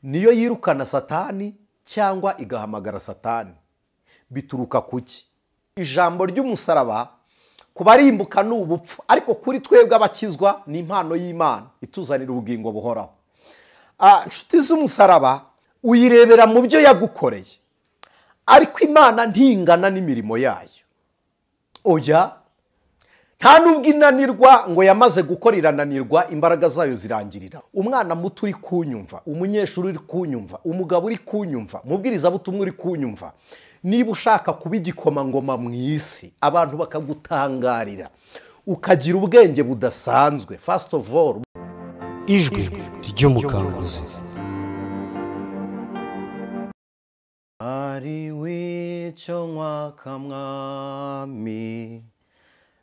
Niyo yirukana Satani cyangwa igahamagara Satani. Bituruka kuki? Ijambo ry'umusaraba kubarimbuka ni ubupfu, ariko kuri twebwe abakizwa ni impano y'Imana ituzanira ubugingo buhoraho. Inshuti z'umusaraba uyirebera mu byo yagukoreye, ariko Imana ntingana n'imirimo yayo. Oya, nta nubwo inanirwa ngo yamaze gukora irananirwa, imbaraga zayo zirangirira. Umwana muto uri kunyumva, umunyeshuri uri kunyumva, umugabo uri kunyumva, umubwirizabutumwa uri kunyumva, niba ushaka kuba igikomangoma mu isi, abantu bakagutangarira, ukagira ubwenge budasanzwe, first of all, Ijwi ry'umukanguzi. Ari wicyo nkwaka mwami,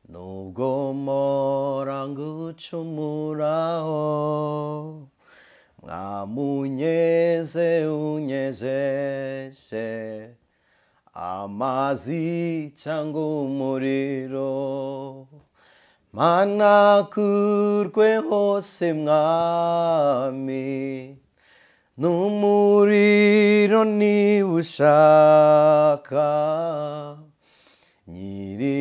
nubwo mpora ngucumuraho, mwamunyeze unyejeshe amazi cyangwa umuriro, manakurwe hose mwami, n'umuriro niba ushaka,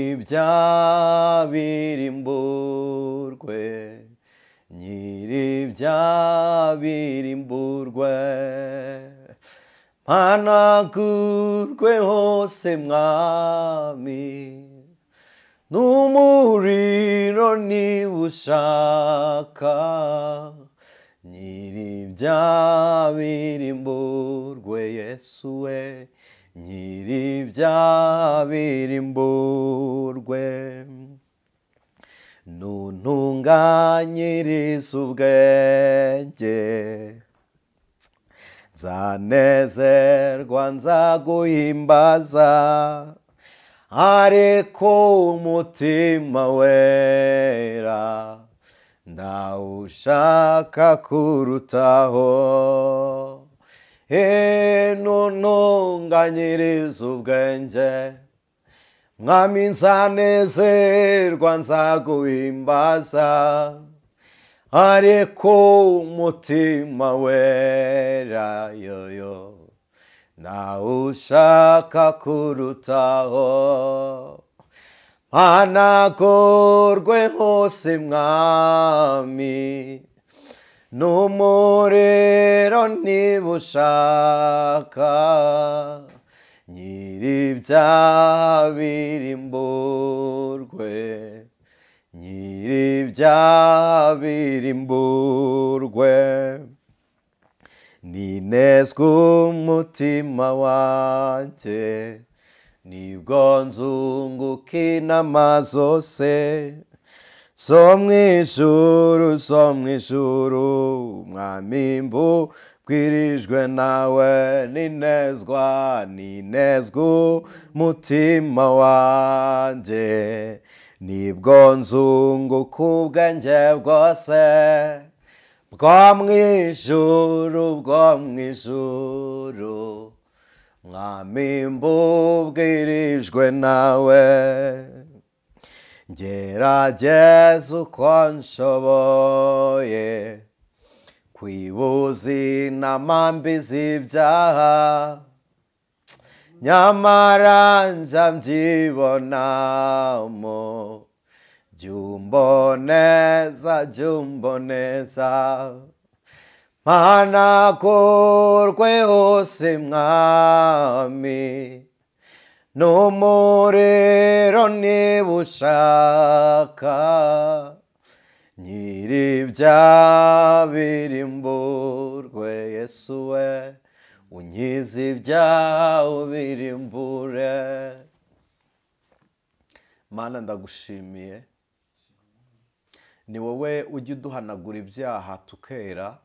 nyir'ibyaha birimburwe, nyir'ibyaha birimburwe, mpanagurwe hose mwami, n'umuriro niba ushaka, nyir'ibyaha birimburwe, Yesu we, nyir'ibyaha birimburwe. Nuntunganyiriza ubwenge, nzanezerwa nzaguhimbaza, ariko umutima wera ndawushaka kurutaho. Nuntunganyiriza ubwenge, mwami, nzanezerwa nzaguhimbaza, ariko umutima wera yoyo ndawushaka kurutaho. Mpanagurwe hose mwami, n'umuriro niba ushaka, nyir'ibyaha birimburwe, nyir'ibyaha birimburwe. Ninezwe umutima wanjye, nibwo nzunguka inama zose zo mu ijuru, zo mu ijuru, mwami mbubwirijwe nawe. Ninezwa, ninezwa umutima wanjye, nibwo nzunguka ubwenge bwose bwo mu ijuru, bwo mu ijuru, mwami mbubwirijwe nawe. Ngerageza uko nshoboye kwibuza inama mbi z'ibyaha, nyamara nja mbyibonamo, jya umboneza, jya umboneza, mpanagurwe hose mwami, n'umuriro niba ushaka, nyir'ibyaha birimburwe, Yesu we, unkize ibyaha ubirimbure. Mana, ndagushimiye, ni wowe ujya uduhanagura ibyaha tukera,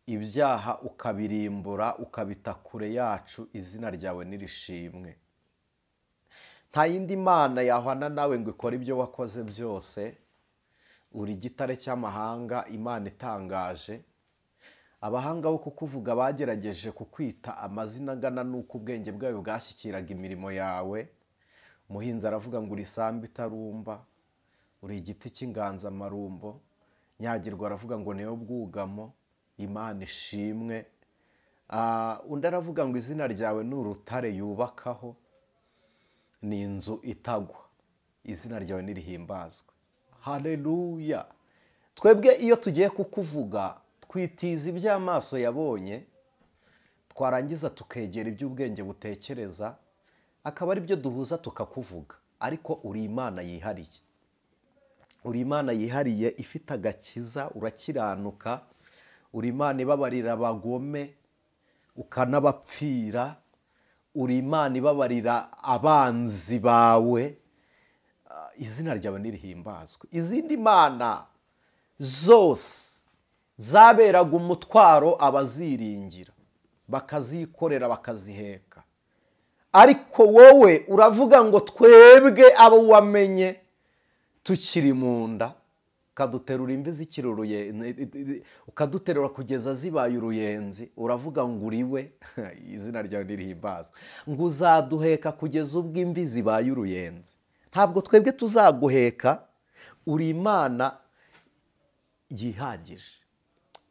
ibyaha ukabirimbura ukabita kure yacu, izina ryawe nirishimwe. Nta yindi mana yahwana nawe ngo ikore ibyo wakoze byose. Uri igitare cy'amahanga, Imana itangaje. Abahanga bo kukuvuga bagerageje kukwita amazina angana n'uko ubwenge bwawe bwashyikiraga imirimo yawe. Muhinzi aravuga ngo uri isambu itarumba, uri igiti cy'inganzamarumbo. Nyagirwa aravuga ngo niyo bwugamo. Imana ishimwe. Undi aravuga ngo izina ryawe ni urutare yubakaho, ni inzu itagwa, izina ryawe nirihimbazwe. Haleluya. Twebwe iyo tugiye kukuvuga twitiza iby'amaso yabonye, twarangiza tukegera iby'ubwenge butekereza, akaba ari byo duhuza tukakuvuga. Ariko uri Imana yihariye, uri Imana yihariye ifite agakiza, urakiranuka, uri Imana ibabarira abagome ukanabapfira, uri Imana ibabarira abanzi bawe, izina ryawe nirihimbazwe. Izindi mana zose zaberaga umutwaro abaziringira, bakazikorera bakaziheka, ariko wowe uravuga ngo twebwe abo wamenye tukiri mu nda, ukaduterura imvi zikiruruye, ukaduterura kugeza zibaye uruyenzi, uravuga ngo uriwe, izina ryawe nirihimbazwe, ngo uzaduheka kugeza ubwo imvi zibaye uruyenzi. Ntabwo twebwe tuzaguheka, uri Imana yihagije.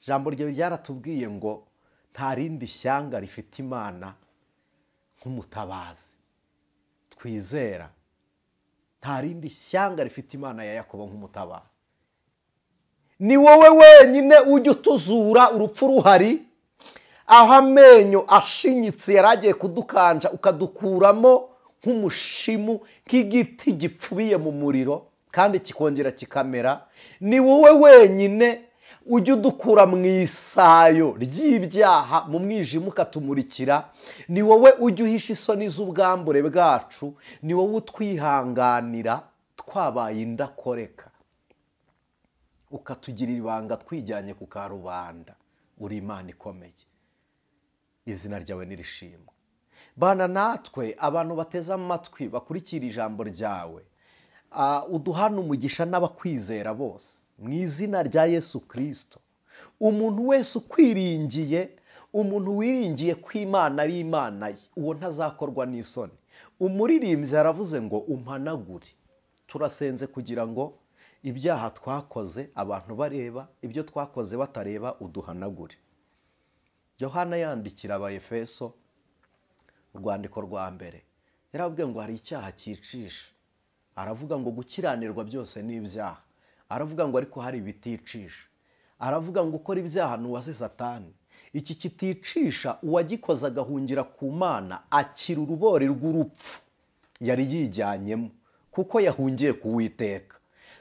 Ijambo ryawe ryaratubwiye ngo nta rindi shyanga rifite Imana nk'umutabazi twizera, nta rindi shyanga rifite Imana ya Yakobo nk'umutabazi. Ni wowe wenyine ujya utuzura urupfu ruhari, aho amenyo ashinyitse yaragiye kudukanja ukadukuramo nk'umushimu, nk'igiti gipfubiye mu muriro kandi kikongera kikamera. Ni wowe wenyine ujya udukura mu isayo ry'ibyaha, mu mwijima ukatumurikira. Ni wowe ujya uhisha isoni z'ubwambure bwacu, ni wowe utwihanganira twabaye indakoreka, ukatugirira ibanga twijyanye ku karubanda. Uri Imana ikomeye, izina ryawe nirishimwe. Bana natwe abantu bateze amatwi bakurikira ijambo ryawe, uduhana umugisha n'abakwizera bose mu izina rya Yesu Kristo. Umuntu wese ukwiringiye, umuntu wiringiye ko Imana ari Imana ye, uwo ntazakorwa n'isoni. Umuririmbyi aravuze ngo umpanagure. Turasenze kugira ngo ibyaha twakoze abantu bareba, ibyo twakoze batareba, uduhanagure. Yohana yandikira Abaefeso urwandiko rwa mbere, yarabwiye ngo hari icyaha cyicisha, aravuga ngo gukiranirwa byose ni ibyaha, aravuga ngo ariko hari ibiticisha, aravuga ngo ukora ibyaha ni uwase Satani. Iki kiticisha uwagikoze agahungira ku Mana akira urubori rw'urupfu yari yijyanyemo, kuko yahungiye ku Uwiteka.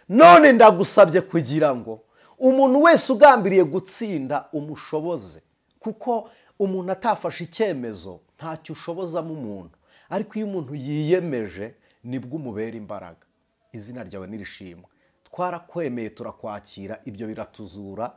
None ndagusabye kugira ngo umuntu wese ugambiriye gutsinda umushoboze, kuko umuntu atafashe icyemezo ntacyo ushobozamo umuntu, ariko iyo umuntu yiyemeje nibwo umubera imbaraga. Izina ryawe nirishimwe. Twarakwemeye turakwakira, ibyo biratuzura.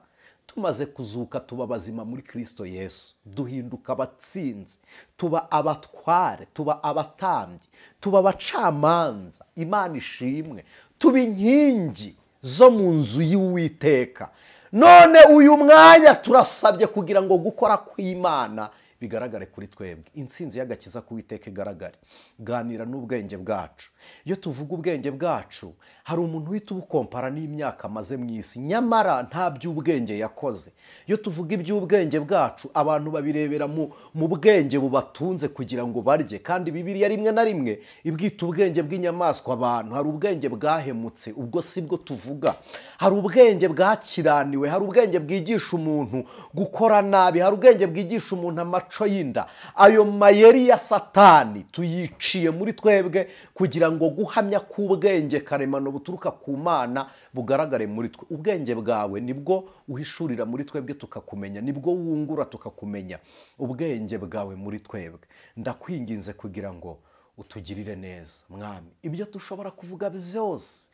Tumaze kuzuka tuba bazima muri Kristo Yesu, duhinduka abatsinzi, tuba abatware, tuba abatambyi, tuba abacamanza. Imana ishimwe. Tuba inkingi zo mu nzu y'Uwiteka. None uyu mwanya turasabye kugira ngo gukora kw'Imana bigaragare kuri twebwe, intsinzi y'agakiza k'Uwiteka igaragare. Ganira n'ubwenge bwacu. Iyo tuvuga ubwenge bwacu, hari umuntu uhita ubukompara n'imyaka amaze mu isi, nyamara nta by'ubwenge yakoze. Iyo tuvuga iby'ubwenge bwacu, abantu babirebera mu bwenge bubatunze kugira ngo barye, kandi Bibiliya rimwe na rimwe ibwita ubwenge bw'inyamaswa abantu. Hari ubwenge bwahemutse, ubwo sibwo tuvuga. Hari ubwenge bwakiraniwe, hari ubwenge bwigisha umuntu gukora nabi, hari ubwenge bwigisha umuntu amaco y'inda. Ayo mayeri ya Satani tuyiciye muri twebwe kugira ngo guhamya k'ubwenge karemano buturuka ku Mana bugaragare muri twe. Ubwenge bwawe nibwo uhishurira muri twebwe tukakumenya, nibwo wungura tukakumenya. Ubwenge bwawe muri twebwe, ndakwinginze kugira ngo utugirire neza Mwami. Ibyo dushobora kuvuga byose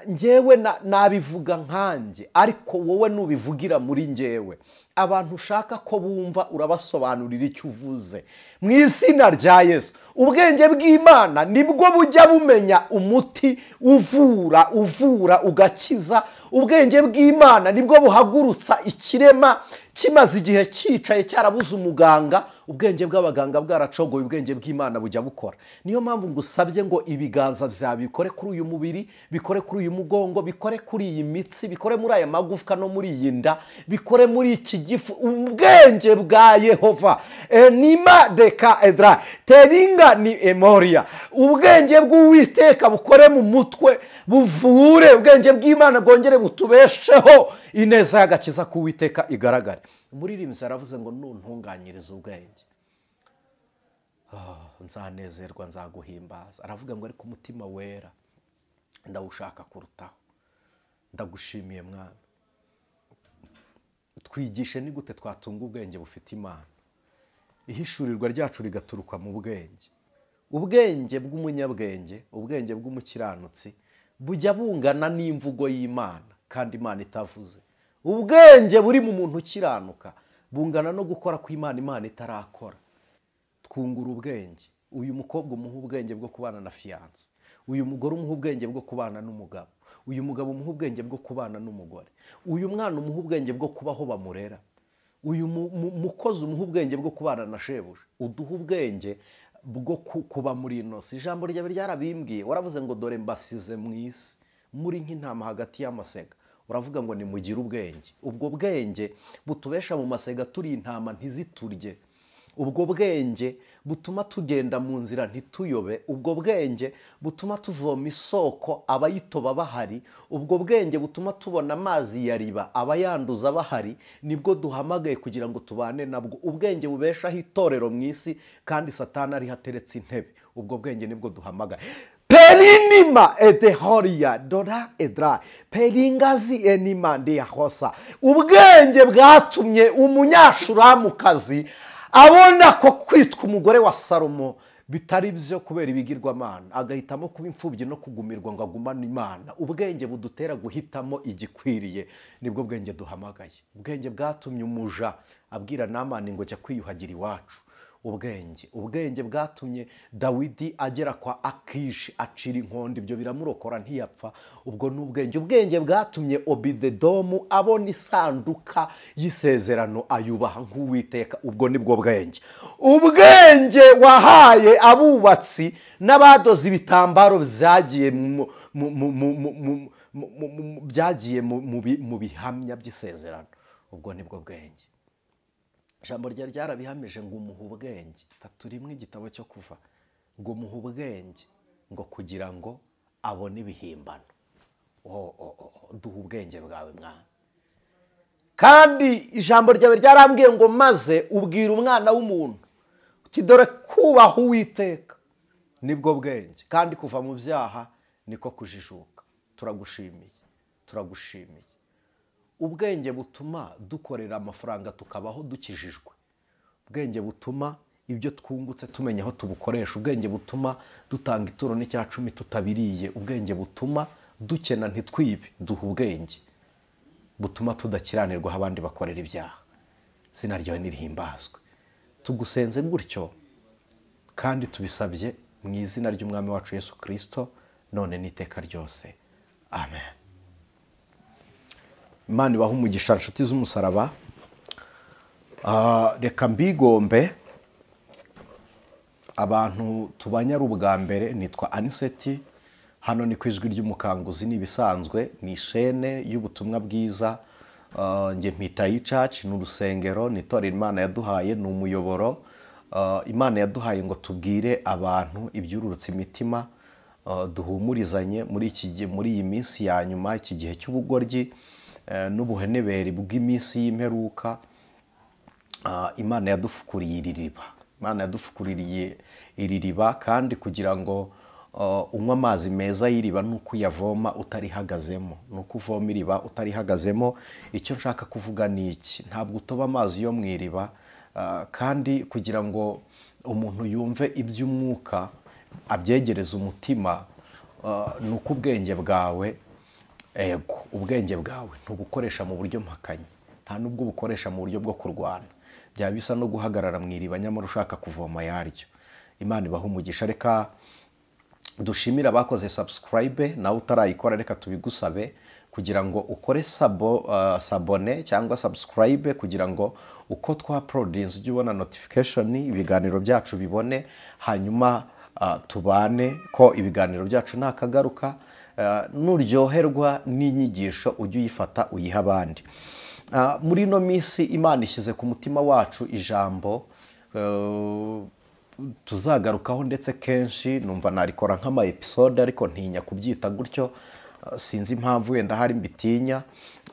njyewe nabivuga nkanjye, ariko wowe nubivugira muri njyewe. Abantu ushaka ko bumva urabasobanurira icyo uvuze mu izina rya Yesu. Ubwenge bw'Imana nibwo bujya bumenya umuti uvura ugakiza. Ubwenge bw'Imana nibwo buhagurutsa ikirema Kimaze igihe cyicaye cyarabuze umuganga, ubwenge bw'abaganga bwaracogoye, ubwenge bw'Imana bujya bukora. Niyo mpamvu ngusabye ngo ibiganza byawe bikore kuri uyu mubiri, bikore kuri uyu mugongo, bikore kuri iyi mitsi, bikore muri aya magufwa no muri iyi nda, bikore muri iki gifu. Ubwenge bwa Yehova enima deka edra teringa ni emoria, ubwenge bw'Uwiteka bukore mu mutwe, buvure. Ubwenge bw'Imana bwongere butubesheho, ineza y'agakiza k'Uwiteka igaragare. Umuririmbyi aravuze ngo nuntunganyiriza ubwenge nzanezerwa, nzaguhimbaza. Aravuga ngo ariko umutima wera ndawushaka kurutaho. Ndagushimiye Mwami, twigishe ni gute twatunga ubwenge bufite Imana, ihishurirwa ryacu rigaturuka mu bwenge. Ubwenge bw'umunyabwenge, ubwenge bw'umukiranutsi bujya bungana n'imvugo y'Imana kandi Imana itavuze. Ubwenge buri mu muntu ukiranuka bungana no gukora kw'Imana Imana itarakora. Twungura ubwenge. Uyu mukobwa umuha ubwenge bwo kubana na fiyanse, uyu mugore umuha ubwenge bwo kubana n'umugabo, uyu mugabo umuha ubwenge bwo kubana n'umugore, uyu mwana umuha ubwenge bwo kubaho bamurera, uyu mukozi umuha ubwenge bwo kubana na shebuja. Uduha ubwenge bwo kuba muri ino si. Ijambo ryawe ryarabimbwiye, waravuze ngo dore mbasize mu isi muri nk'intama hagati y'amasega. Uravuga ngo nimugire ubwenge. Ubwo bwenge butubesha mu masega turi intama ntiziturye. Ubwo bwenge butuma tugenda mu nzira ntituyobe. Ubwo bwenge butuma tuvoma isoko abayitoba bahari. Ubwo bwenge butuma tubona amazi ya riba abayanduza bahari. Nibwo duhamagaye kugira ngo tubane nabwo. Ubwenge bubeshaho itorero mu isi kandi Satani ari hateretse intebe. Ubwo bwenge nibwo duhamagaye. Perinima edehoria dora edra peringazi enima ndiyahosa. Ubwenge bwatumye umunyashuramukazi abona ko kwitwa umugore wa Salomo bitari byo kubera ibigirwamana, agahitamo kuba imfubyi no kugumirwa ngo agumane Imana. Ubwenge budutera guhitamo igikwiriye, nibwo bwenge duhamagaye. Ubwenge bwatumye umuja abwira Namani ngo jya kwiyuhagira iwacu. Ubwenge bwatumye Dawidi agera kwa Akishi acira inkondo, ibyo biramurokora ntiyapfa. Ubwo ni ubwenge. Ubwenge bwatumye Obidedomu abona isanduka y'isezerano ayubaha nk'Uwiteka. Ubwo nibwo bwenge. Ubwenge wahaye abubatsi n'abadozi ibitambaro byagiye mu bihamya by'isezerano. Ubwo nibwo bwenge. Ijambo rya ryarabihamije ngo umuha ubwenge. 3 igitabo cyo Kuva, ngo umuha ubwenge ngo kugira ngo abone ibihimbano. Duha ubwenge bwawe Mwana. Kandi ijambo ryawe ryarambwiye ngo maze ubwira umwana w'umuntu uti dore kubaha Uwiteka nibwo bwenge, kandi kuva mu byaha niko kujijuka. Turagushimiye, turagushimiye. Ubwenge butuma dukorera amafaranga tukabaho dukijijwe. Ubwenge butuma ibyo twungutse tumenya aho tubukoresha. Ubwenge butuma dutanga ituro n'icya cumi tutabiriye. Ubwenge butuma dukena ntitwibe. Duha ubwenge butuma tudakiranirwa aho abandi bakorera ibyaha. Izina ryawe nirihimbazwe. Tugusenze gutyo kandi tubisabye mu izina ry'Umwami wacu Yesu Kristo, none n'iteka ryose. Amen. Imana ibahe umugisha nshuti z'umusaraba. Reka mbigombe abantu tubanye ari ubwa mbere. Nitwa Aniseti, hano ni ku Ijwi ry'Umukanguzi, ni ibisanzwe, ni ishene y'ubutumwa bwiza. Njye mpita y'icaci, ni urusengero, ni itorero Imana yaduhaye, ni umuyoboro Imana yaduhaye ngo tubwire abantu ibyururutse imitima, duhumurizanye muri iki gihe, muri iyi minsi ya nyuma, iki gihe cy'ubugoryi n'ubuhenebere bw'iminsi y'imperuka. Imana yadufukuriye iri riba. Imana yadufukuriye iri riba, kandi kugira ngo unywe amazi meza y'iriba nuko uyavoma utarihagazemo, nuko uvoma iriba utarihagazemo. Icyo nshaka kuvuga ni iki: ntabwo utoba amazi yo mu iriba. Kandi kugira ngo umuntu yumve iby'umwuka abyegereza umutima, nuko ubwenge bwawe, ego ubwenge bwawe ntubukoresha mu buryo mpakanye, nta nubwo ubukoresha mu buryo bwo kurwana. Byaba bisa no guhagarara mu iriba nyamara ushaka kuvoma yaryo. Imana ibahe umugisha. Reka dushimira abakoze subscribe, nawe utarayikora reka tubigusabe kugira ngo ukore s'abonner cyangwa subscribe, kugira ngo uko twa uploadinze ujye ubona notification, ibiganiro byacu bibone, hanyuma tubane ko ibiganiro byacu nakagaruka. Nuryoherwa n'inyigisho ujye uyifata uyiha abandi. Muri ino minsi Imana ishyize ku mutima wacu ijambo tuzagarukaho ndetse kenshi, numva narikora nk'ama episode ariko ntinya kubyita gutyo, sinzi impamvu wenda hari mbitinya,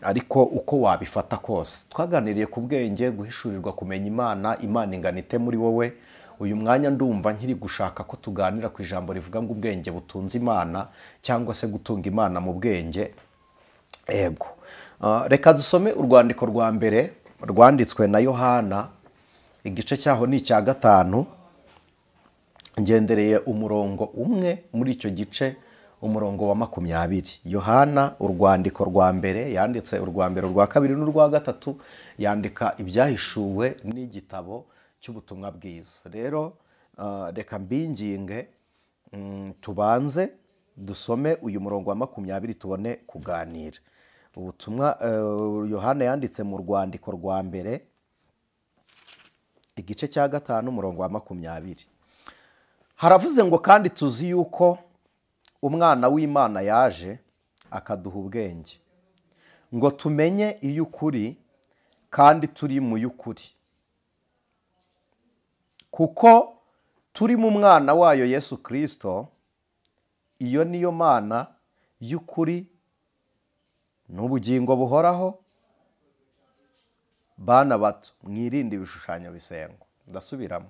ariko uko wabifata kose twaganiriye ku bwenge, guhishurirwa kumenya Imana, Imana ingana ite muri wowe. Uyu mwanya ndumva nkiri gushaka ko tuganira ku ijambo rivuga ngo ubwenge butunze Imana, cyangwa se gutunga Imana mu bwenge. Ego, reka dusome urwandiko rwa mbere rwanditswe na Yohana, igice cyaho ni icya 5, ngendereye umurongo umwe muri icyo gice, umurongo wa 20. Yohana urwandiko rwa mbere yanditse, urwa mbere, urwa kabiri n'urwa gatatu, yandika ibyahishuwe n'igitabo cy'ubutumwa bwiza. Rero reka mbinginge tubanze dusome uyu murongo wa 20 tubone kuganira. Ubutumwa Yohana yanditse mu rwandiko rwa mbere igice cya 5 umurongo wa 20, haravuze ngo kandi tuzi yuko umwana w'Imana yaje akaduha ubwenge ngo tumenye iy'ukuri, kandi turi mu y'ukuri, kuko turi mu mwana wayo Yesu Kristo. Iyo niyo Mana y'ukuri n'ubugingo buhoraho. Bana bato, mwirinde ibishushanyo bisengwa. Ndasubiramo,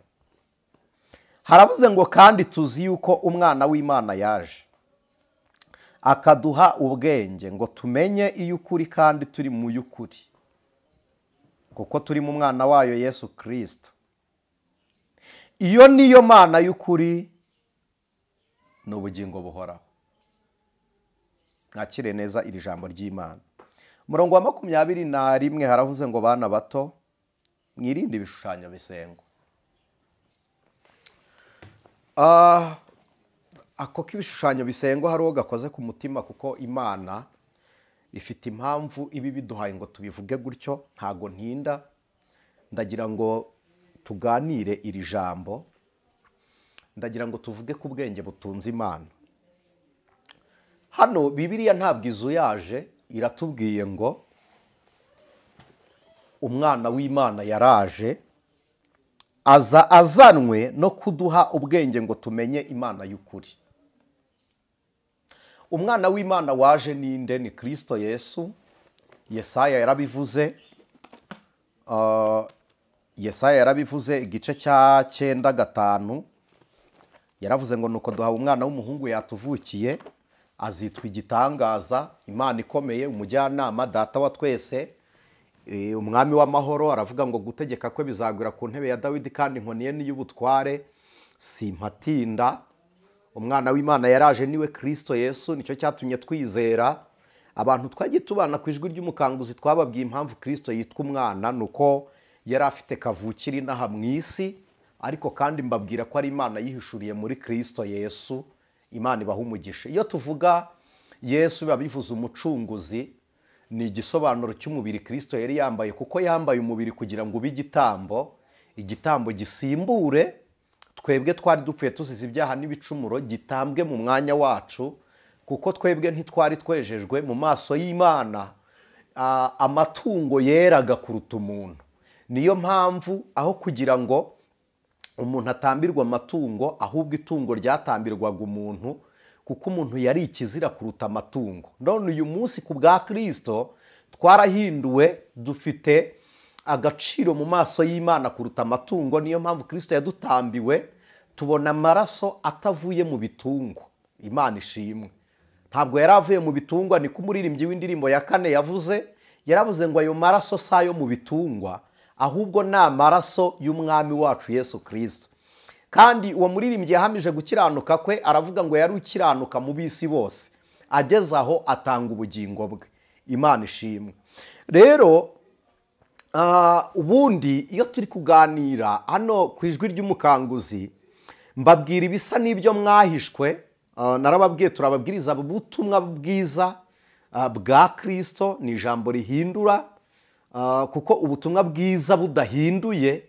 haravuze ngo kandi tuzi yuko umwana w'Imana yaje akaduha ubwenge ngo tumenye iy'ukuri, kandi turi mu y'ukuri, kuko turi mu mwana wayo Yesu Kristo. Iyo niyo Mana y'ukuri n'ubugingo buhoraho. Mwakire neza iri jambo ry'Imana. Umurongo wa 21 haravuze ngo bana bato, mwirinde ibishushanyo bisengwa. Ako k'ibishushanyo bisengwa hari uwo gakoze ku mutima, kuko Imana ifite impamvu ibi biduhaye ngo tubivuge gutyo. Ntago ntinda, ndagira ngo tuganire iri jambo, ndagira ngo tuvuge ku bwenge butunze Imana. Hano Bibiliya ntabwo izuyaje, iratubwiye ngo umwana w'Imana yaraje aza azanwe no kuduha ubwenge ngo tumenye Imana y'ukuri. Umwana w'Imana waje ninde? Ni Kristo Yesu. Yesaya yarabivuze, Yesaya yarabivuze igice cya 9:5, yaravuze ngo nuko duhawe umwana w'umuhungu yatuvukiye, azitwa igitangaza, Imana ikomeye, umujyanama, data wa twese, umwami w'amahoro. Aravuga ngo gutegeka kwe bizagwira ku ntebe ya Dawidi, kandi inkoni ye n'iy'ubutware simpatinda. Umwana w'Imana yaraje niwe Kristo Yesu, nicyo cyatumye twizera. Abantu twagiye tubana ku ijwi ry'umukanguzi twababwiye impamvu Kristo yitwa umwana, nuko yari afite kavukire inaha mu isi, ariko kandi mbabwira ko ari Imana yihishuriye muri Kristo Yesu. Imana ibaha umugisha. Iyo tuvuga Yesu biba bivuze umucunguzi, ni igisobanuro cy'umubiri Kristo yari yambaye, kuko yambaye umubiri kugira ngo ube igitambo, igitambo gisimbure twebwe twari dupfuye tuzize ibyaha n'ibicumuro, gitambwe mu mwanya wacu, kuko twebwe ntitwari twejejwe mu maso y'Imana. Amatungo yeraga kuruta umuntu. Niyo mpamvu aho kugira ngo umuntu atambirwa amatungo, ahubwo itungo ryatambirwaga umuntu, kuko umuntu yari ikizira kuruta amatungo. None uyu munsi ku bwa Kristo twarahinduwe, dufite agaciro mu maso y'Imana kuruta amatungo. Niyo mpamvu Kristo yadutambiwe, tubona amaraso atavuye mu bitungwa. Imana ishimwe. Ntabwo yaravuye mu bitungwa, niko umuririmbyi w'indirimbo ya 4 yavuze. Yaravuze ngo ayo maraso sayo mu bitungwa, ahubwo ni amaraso y'umwami wacu Yesu Kristo. Kandi uwo muririmbyi yahamije gukiranuka kwe, aravuga ngo yari ukiranuka mu bisi bose, ageze aho atanga ubugingo bwe. Imana ishimwe. Rero ubundi iyo turi kuganira hano ku ijwi ry'umukanguzi, mbabwira ibisa n'ibyo mwahishwe. Narababwiye turababwiriza ubutumwa bwiza, bwa Kristo, ni ijambo rihindura, kuko ubutumwa bwiza budahinduye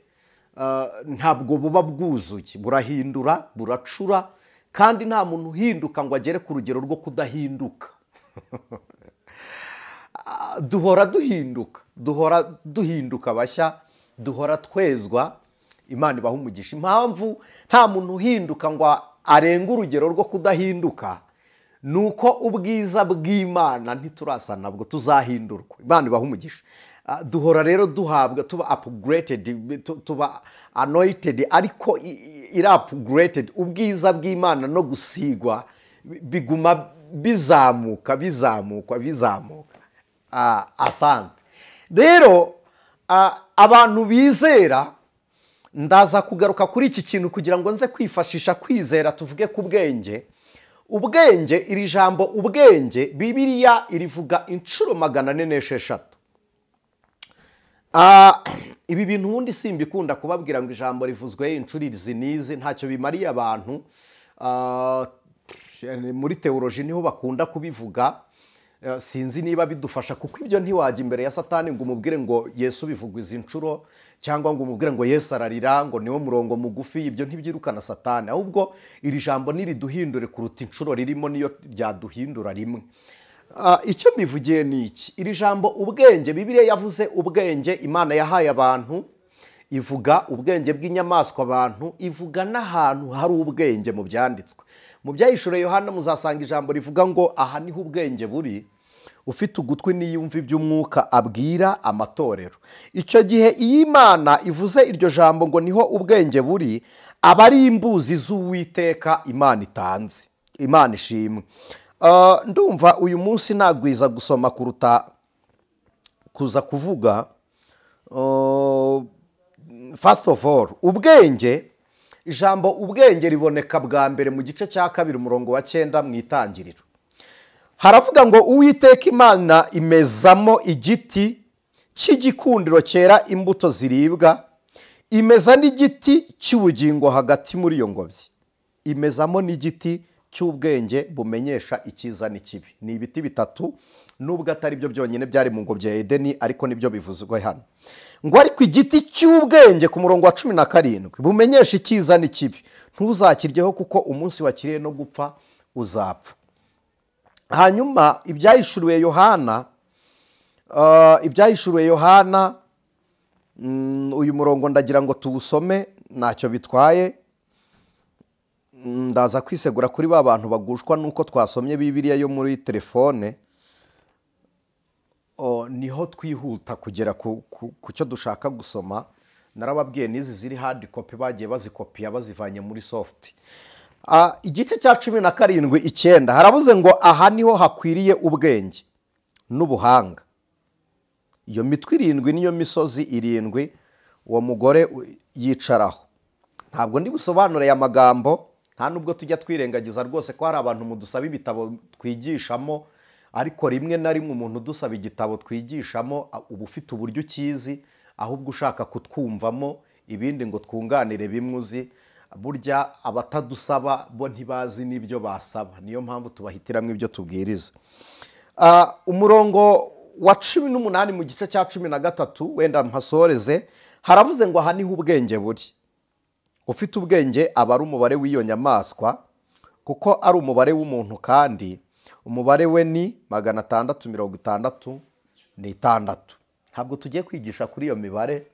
ntabwo buba bwuzuye. Burahindura, buracura, kandi nta muntu uhinduka ngo agere ku rugero rwo kudahinduka. Duhora duhinduka, duhora duhinduka bashya, duhora twezwa. Imana ibaha umugisha. Impamvu nta muntu uhinduka ngo arenge urugero rwo kudahinduka ni uko ubwiza bw'Imana ntiturasa nabwo, tuzahindurwa. Imana ibaha umugisha. Duhora rero duhabwa, tuba upgraded, tuba anointed, ariko iri upgraded. Ubwiza bw'Imana no gusigwa biguma bizamuka, bizamuka, bizamuka. Asante. Rero abantu bizera, ndaza kugaruka kuri iki kintu kugira ngo nze kwifashisha kwizera, tuvuge ku bwenge. Ubwenge, iri jambo ubwenge, Bibiliya irivuga inshuro 406. Ibi bintu ubundi simbikunda kubabwira ngo ijambo rivuzwe inshuro izi n'izi, ntacyo bimariye abantu. Muri teoloji niho bakunda kubivuga. Sinzi niba bidufasha, kuko ibyo ntiwajya imbere ya Satani ngo umubwire ngo Yesu bivugwa izi nshuro, cyangwa ngo umubwire ngo Yesu ararira, ngo niwo murongo mugufi. Ibyo ntibyirukana Satani, ahubwo iri jambo niriduhindure kuruta inshuro ririmo niyo ryaduhindura rimwe. Icyo mbivugiye ni iki: iri jambo ubwenge, Bibiliya yavuze ubwenge Imana yahaye abantu, ivuga ubwenge bw'inyamaswa abantu, ivuga n'ahantu hari ubwenge mu byanditswe. Mu Byahishuriwe Yohana muzasanga ijambo rivuga ngo aha niho ubwenge buri, ufite ugutwi niyumva iby'umwuka abwira amatorero. Icyo gihe iyo Imana ivuze iryo jambo ngo niho ubwenge buri, aba ari imbuzi z'Uwiteka Imana itanze. Imana ishimwe. Ndumva uyu munsi nagwiza gusoma kuruta kuza kuvuga. First of all, ubwenge, ijambo ubwenge riboneka bwa mbere mu gice cya 2 umurongo wa 9 mu Itangiriro. Haravuga ngo Uwiteka Imana imezamo igiti cy'igikundiro cyera imbuto ziribwa, imeza n'igiti cy'ubugingo hagati muri iyo ngobyi, imezamo n'igiti cy'ubwenge bumenyesha icyiza n'ikibi. Ni ibiti bitatu, nubwo atari byo byonyine byari mu ngobyi ya Edeni, ariko nibyo bivuzwe hano. Ngo ariko igiti cy'ubwenge ku murongo wa 17 bumenyesha icyiza n'ikibi, ntuzakiryeho kuko umunsi wakiriye no gupfa uzapfa. Hanyuma ibyahishuriwe Yohana, ibyahishuriwe Yohana, uyu murongo ndagira ngo tuwusome, ntacyo bitwaye. Ndaza kwisegura kuri ba bantu bagushwa nuko twasomye Bibiliya yo muri telefone. Niho twihuta kugera ku cyo dushaka gusoma. Narababwiye n'izi ziri hard copy bagiye bazikopiya bazivanye muri soft. Igice cya 17:9 haravuze ngo aha niho hakwiriye ubwenge n'ubuhanga. Iyo mitwe 7 niyo misozi 7 uwo mugore yicaraho. Ntabwo ndi busobanure aya magambo, nta nubwo tujya twirengagiza rwose ko hari abantu mudusaba ibitabo twigishamo, ariko rimwe na rimwe umuntu udusaba igitabo twigishamo uba ufite uburyo ukizi, ahubwo ushaka kutwumvamo ibindi ngo twunganire bimwe uzi. Burya abatadusaba bo ntibazi n'ibyo basaba, niyo mpamvu tubahitiramo ibyo tubwiriza. Umurongo wa 18 mu gice cya 13 wenda mpasoreze, haravuze ngo aha niho ubwenge buri. Ufite ubwenge aba ari umubare w'iyo nyamaswa, kuko ari umubare w'umuntu, kandi umubare we ni 666. Ntabwo tugiye kwigisha kuri iyo mibare,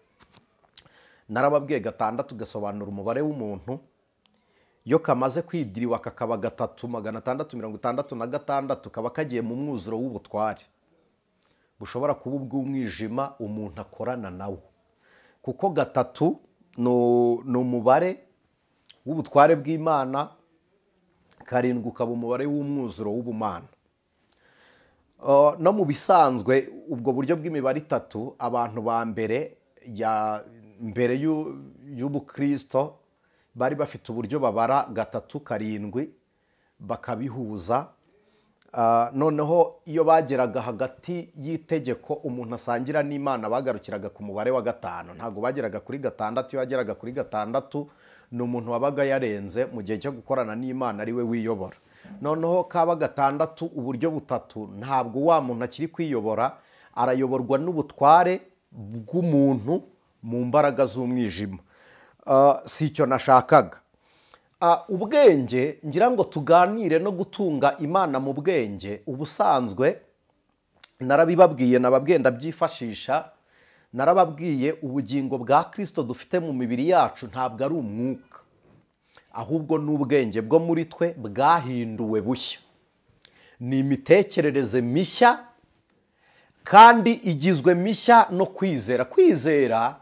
narababwiye 6 gasobanura umubare w'umuntu, iyo kamaze kwidiriwa kakaba 3 666 kaba kagiye mu mwuzuro w'ubutware bushobora kuba ubw'umwijima umuntu akorana nawo, kuko 3 ni umubare w'ubutware bw'Imana, 7 ukaba umubare w'umwuzuro w'ubumana. No mu bisanzwe ubwo buryo bw'imibare 3 abantu ba mbere ya mbere y'ubukristo bari bafite uburyo babara 3 7 bakabihuza. Noneho iyo bageraga hagati y'itegeko umuntu asangira n'Imana bagarukiraga ku mubare wa 5, ntabwo bageraga kuri 6. Iyo bageraga kuri 6 ni umuntu wabaga yarenze mu gihe cyo gukorana n'Imana ari we wiyobora. Noneho kaba gatandatu, uburyo butatu, ntabwo wa muntu akiri kwiyobora, arayoborwa n'ubutware bw'umuntu mu mbaraga z'umwijima. Si icyo nashakaga. Ubwenge ngira ngo tuganire no gutunga Imana mu bwenge. Ubusanzwe narabibabwiye, nababwiye ndabyifashisha, narababwiye ubugingo bwa Kristo dufite mu mibiri yacu ntabwo ari umwuka, ahubwo n'ubwenge bwo muri twe bwahinduwe bushya. Ni imitekerereze mishya kandi igizwe mishya no kwizera. Kwizera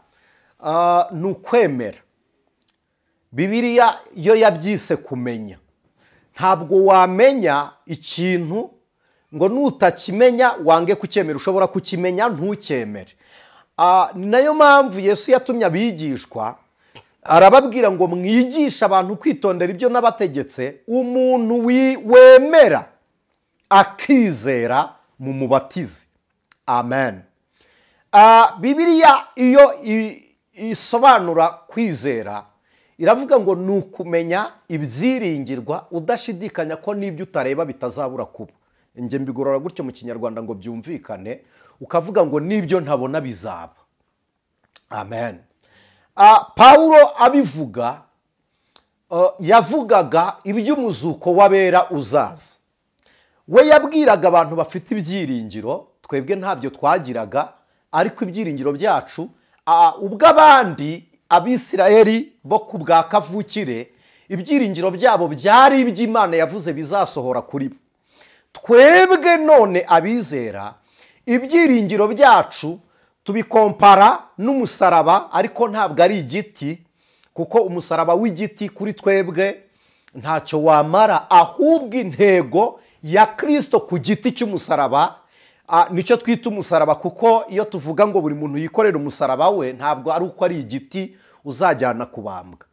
ni ukwemera. Bibiliya yo yabyise kumenya. Ntabwo wamenya ikintu ngo nutakimenya wange kucyemera, ushobora kukimenya ntukemere. Ni nayo mpamvu Yesu yatumye abigishwa arababwira ngo mwigishe abantu kwitondera ibyo nabategetse. Umuntu wemera akizera mu mubatizi. Amen. Bibiliya iyo isobanura kwizera iravuga ngo ni ukumenya ibyiringirwa udashidikanya ko n'ibyo utareba bitazabura kuba. Njye mbigorora gutyo mu Kinyarwanda ngo byumvikane, ukavuga ngo n'ibyo ntabona bizaba. Amen. Paulo abivuga, yavugaga iby'umuzuko w'abera uzaza. We yabwiraga abantu bafite ibyiringiro, twebwe ntabyo twagiraga, ariko ibyiringiro byacu, ubwo abandi Abisirayeli bo ku bwa kavukire ibyiringiro byabo byari iby'Imana yavuze bizasohora kuri bo. Twebwe none abizera ibyiringiro byacu tubikompara n'umusaraba, ariko ntabwo ari igiti, kuko umusaraba w'igiti kuri twebwe ntacyo wamara, ahubwo intego ya Kristo ku giti cy'umusaraba nicyo twita umusaraba, kuko iyo tuvuga ngo buri muntu yikorera umusaraba we ntabwo ari uko ari igiti uzajyana kubambwa.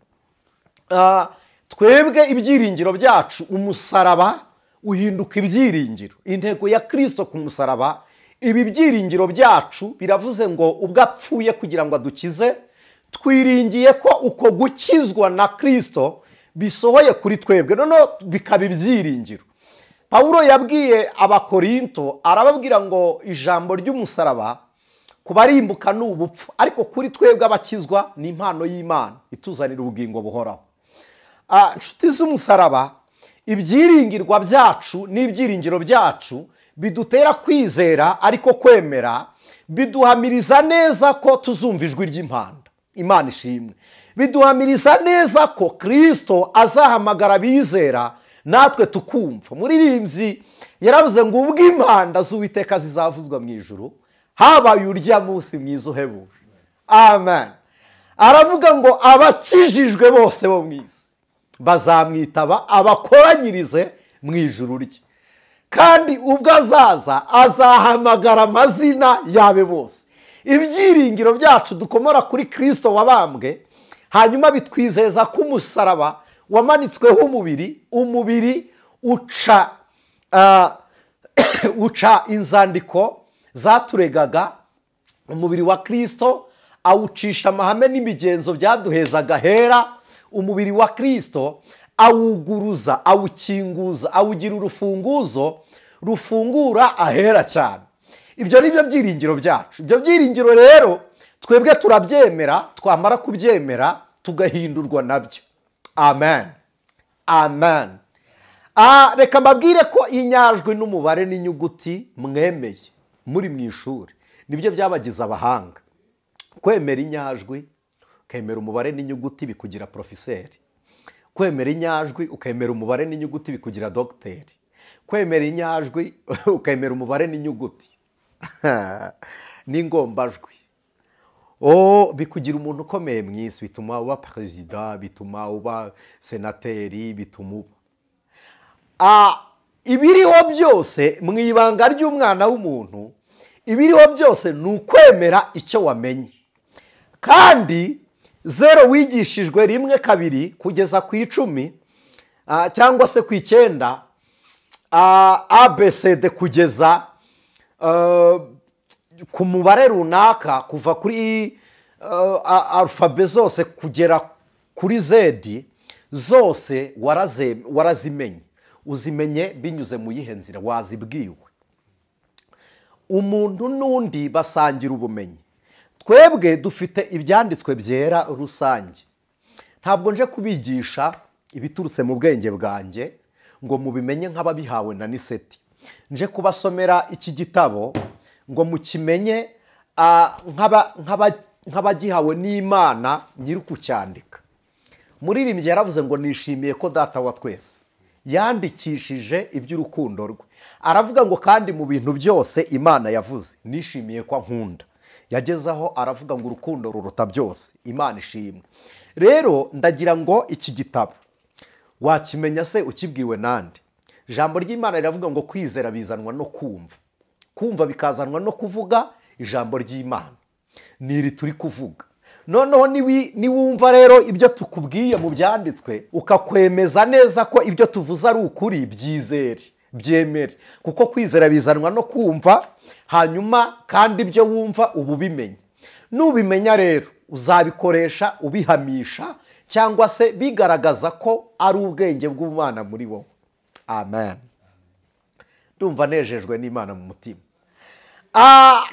Twebwe ibyiringiro byacu umusaraba uhinduka ibyiringiro. Intego ya Kristo ku musaraba, ibi byiringiro byacu biravuze ngo ubwo apfuye kugira ngo adukize, twiringiye ko uko gukizwa na Kristo bisohoye kuri twebwe, noneho bikaba ibyiringiro. Paulo yabwiye Abakorinto arababwira ngo ijambo ry'umusaraba kubarimbuka ni ubupfu, ariko kuri twebwe abakizwa ni impano y'Imana ituzanira ubugingo buhoraho. Inshuti z'umusaraba, ibyiringirwa byacu n'ibyiringiro byacu bidutera kwizera, ariko kwemera biduhamiriza neza ko tuzumva ijwi ry'impanda. Imana ishimwe. Biduhamiriza neza ko Kristo azahamagara abizera natwe tukumva. Muririmbyi yaravuze ngo ubwo impanda z'Uwiteka zizavuzwa mu ijuru, habaye urya munsi mwiza uhebuje. Amen. Aravuga ngo abakijijwe bose bo mu isi bazamwitaba abakoranyirize mu ijuru rye, kandi ubwo azaza azahamagara amazina yabe bose. Ibyiringiro byacu dukomora kuri Kristo wabambwe, hanyuma bitwizeza ko umusaraba wamanitsweho umubiri, umubiri uca inzandiko zaturegaga. Umubiri wa Kristo awucisha amahame n'imigenzo byaduhezaga hera. Umubiri wa Kristo awuguruza, awukinguza, awugira urufunguzo rufungura ahera cyane. Ibyo ni byo byiringiro byacu. Ibyo byiringiro rero twebwe turabyemera, twamara kubyemera tugahindurwa nabyo. Amen. Amen. Reka mbabwire ko inyajwi n'umubare n'inyuguti mwemeye muri mu ishuri nibyo byabagize abahanga. Kwemera inyajwi ukemera umubare n'inyuguti bikugira profeseri. Kwemera inyajwi ukemera umubare n'inyuguti bikugira dogiteri. Kwemera inyajwi ukemera umubare n'inyuguti n'ingombajwi bikugira umuntu ukomeye mu isi, bituma uba perezida, bituma uba senateri, bituma uba ibiriho byose mu ibanga ry'umwana w'umuntu. Ibiriho byose ni ukwemera icyo wamenye. Kandi 0 wigishijwe 1 2 kugeza ku 10 cyangwa se ku 9 ABCD kugeza ku mubare runaka, kuva kuri alfabe zose kugera kuri Z zose warazimenye. Uzimenye binyuze mu yihe nzira? Wazibwiwe. Umuntu n'undi basangira ubumenyi. Twebwe dufite ibyanditswe byera rusange. Ntabwo nje kubigisha ibiturutse mu bwenge bwanjye ngo mubimenye nk'ababihawe na Niseti. Nje kubasomera iki gitabo ngo mukimenye nk'abagihawe n'Imana nyiri kucyandika. Muririmbyi yaravuze ngo nishimiye ko data wa twese yandikishije iby'urukundo rwe. Aravuga ngo kandi mu bintu byose Imana yavuze nishimiye ko ankunda. Yagezaho aravuga ngo urukundo ruruta byose, Imana ishimwe. Rero ndagira ngo iki gitabo wakimenya se ukibwiwe nande? Ijambo ry'Imana riravuga ngo kwizera bizanwa no kumva, kumva bikazanwa no kuvuga ijambo ry'Imana. Niri turi kuvuga. Noneho niwumva rero ibyo tukubwiye mu byanditswe ukakwemeza neza ko ibyo tuvuze ari ukuri, byizere, byemere, kuko kwizera bizanwa no kumva, hanyuma kandi ibyo wumva ububimenye. Nubimenya rero uzabikoresha ubihamisha cyangwa se bigaragaza ko ari ubwenge bw'Imana muri wowe. Amen. Ndumva nejejwe n'Imana mu mutima.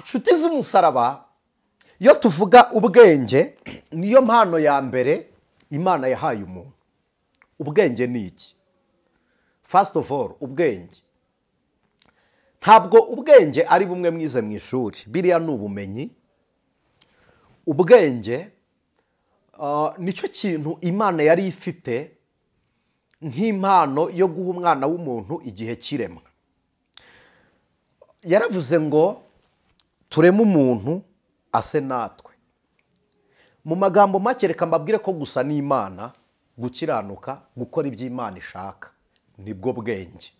Nshuti z'umusaraba, iyo tuvuga ubwenge niyo mpano ya mbere Imana yahaye umuntu. Ubwenge ni iki? First of all, ubwenge. Ntabwo ubwenge ari bumwe mwize mu ishuri. Biriya ni ubumenyi. Ubwenge nicyo kintu Imana yari ifite nk'impano yo guha umwana w'umuntu igihe kiremwa. Yaravuze ngo tureme umuntu ase natwe. Mu magambo make reka mbabwire ko gusa n'Imana, gukiranuka, gukora ibyo Imana ishaka nibwo bwenge.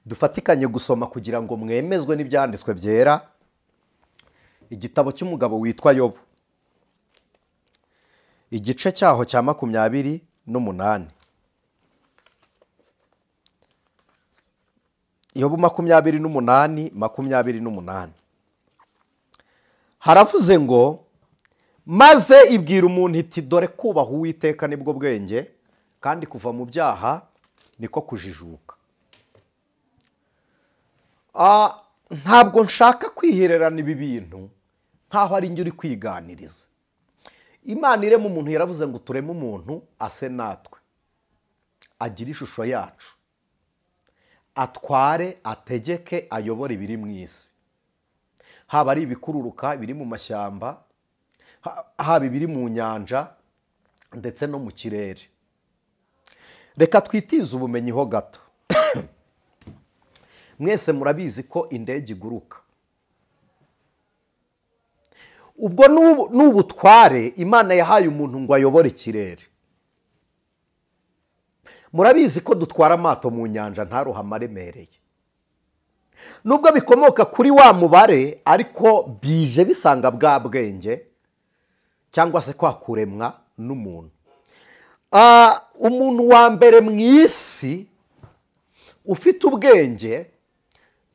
Dufatikanye gusoma kugira ngo mwemezwe n'ibyanditswe byera. Igitabo cy'umugabo witwa Yobu, igice cyaho cya 28. Yobu 28 28. Haravuze ngo maze ibwira umuntu iti dore kubaha Uwiteka nibwo bwenge, kandi kuva mu byaha niko kujijuka. Ntabwo nshaka kwihererana ibi bintu nkaho ari njye uri kwiganiriza. Imana irema umuntu yaravuze ngo tureme umuntu ase natwe, agire ishusho yacu, atware, ategeke, ayobore ibiri mu isi. Haba ari ibikururuka biri mu mashyamba, haba ibiri mu nyanja ndetse no mu kirere. Reka twitize ubumenyi ho gato. Mwese murabizi ko indege iguruka. Ubwo n'ubutware Imana yahaye umuntu ngo ayobore ikirere. Murabizi ko dutwara amato mu nyanja ntarohama aremereye. Nubwo bikomoka kuri wa mubare, ariko bije bisanga bwa bwenge cyangwa se kwa kuremwa n'umuntu. Umuntu wa mbere mu isi ufite ubwenge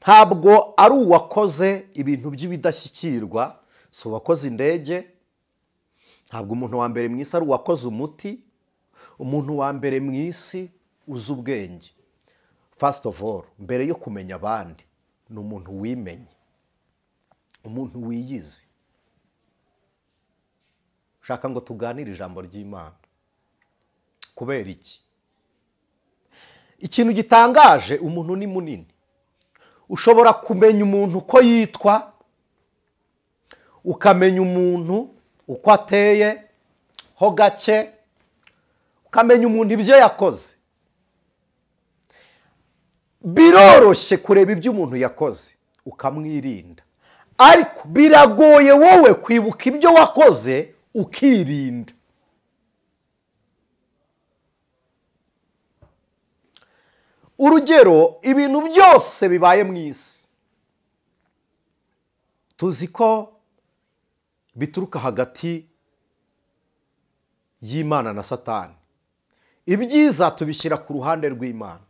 ntabwo ari uwakoze ibintu by'ibidashyikirwa, si uwakoze indege. Ntabwo umuntu wa mbere mu isi ari uwakoze umuti. Umuntu wa mbere mu isi uzi ubwenge, first of all, mbere yo kumenya abandi, ni umuntu wimenye, umuntu wiyizi. Shaka ngo tuganire ijambo ry'Imana. Kubera iki? Ikintu gitangaje, umuntu ni munini. Ushobora kumenya umuntu uko yitwa, ukamenya umuntu uko ateye ho gake, ukamenya umuntu ibyo yakoze. Biroroshye kureba ibyo umuntu yakoze ukamwirinda, ariko biragoye wowe kwibuka ibyo wakoze ukirinda. Urugero, ibintu byose bibaye mu isi tuzi ko bituruka hagati y'Imana na Satani. Ibyiza tubishyira ku ruhande rw'Imana,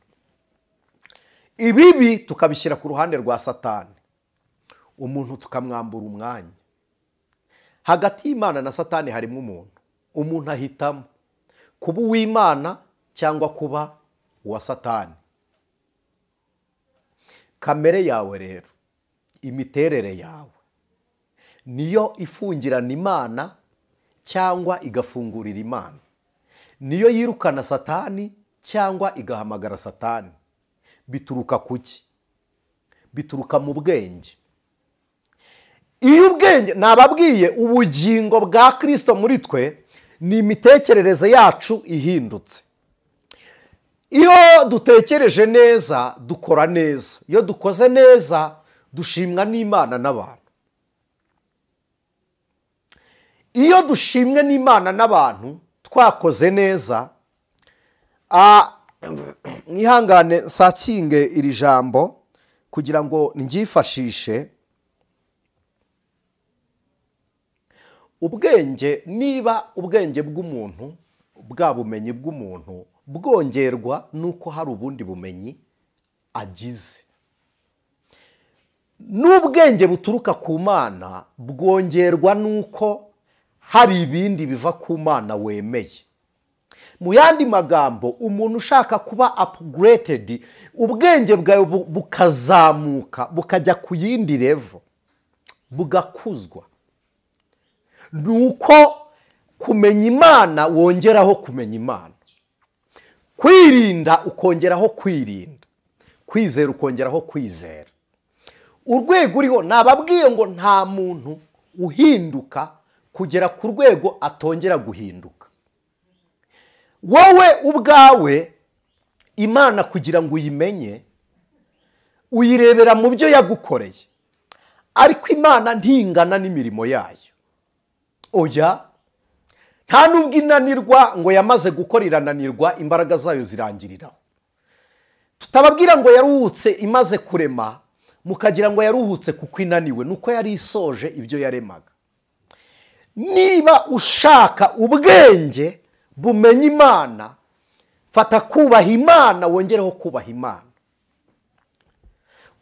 ibibi tukabishyira ku ruhande rwa Satani. Umuntu tukamwambura umwanya. Hagati y'Imana na Satani harimo umuntu. Umuntu ahitamo kuba uw'Imana cyangwa kuba uwa Satani. Kamere yawe rero, imiterere yawe niyo ifungirana Imana cyangwa igafungurira Imana, niyo yirukana Satani cyangwa igahamagara Satani. Bituruka kuki? Bituruka mu bwenge. Iyo ubwenge, nababwiye, ubugingo bwa Kristo muri twe ni imitekerereze yacu ihindutse. Iyo dutekereje neza dukora neza, iyo dukoze neza dushimwa n'Imana n'abantu. Iyo dushimwe n'Imana n'abantu twakoze neza, mwihangane nsakinge iri jambo kugira ngo ndyifashishe. Ubwenge, niba ubwenge bw'umuntu, bwa bumenyi bw'umuntu bwongerwa nuko hari ubundi bumenyi agize, n'ubwenge buturuka ku Mana bwongerwa nuko hari ibindi biva ku Mana wemeye. Mu yandi magambo, umuntu ushaka kuba upgraded, ubwenge bwawe bukazamuka bukajya ku yindi level, bugakuzwa, nuko kumenya Imana wongeraho kumenya Imana, kwirinda ukongeraho kwirinda, kwizera ukongeraho kwizera. Urwego uriho, nababwiye ngo nta muntu uhinduka kugera ku rwego atongera guhinduka. Wowe ubwawe Imana kugira ngo uyimenye uyirebera mu byo yagukoreye, ariko Imana ntingana n'imirimo yayo. Oya, nta nubwo inanirwa ngo yamaze gukora irananirwa, imbaraga zayo zirangiriraho. Tutababwira ngo yaruhutse imaze kurema, mukagira ngo yaruhutse kuko inaniwe, nuko yari isoje ibyo yaremaga. Niba ushaka ubwenge bumenya Imana, fata kubaha Imana wongereho kubaha Imana,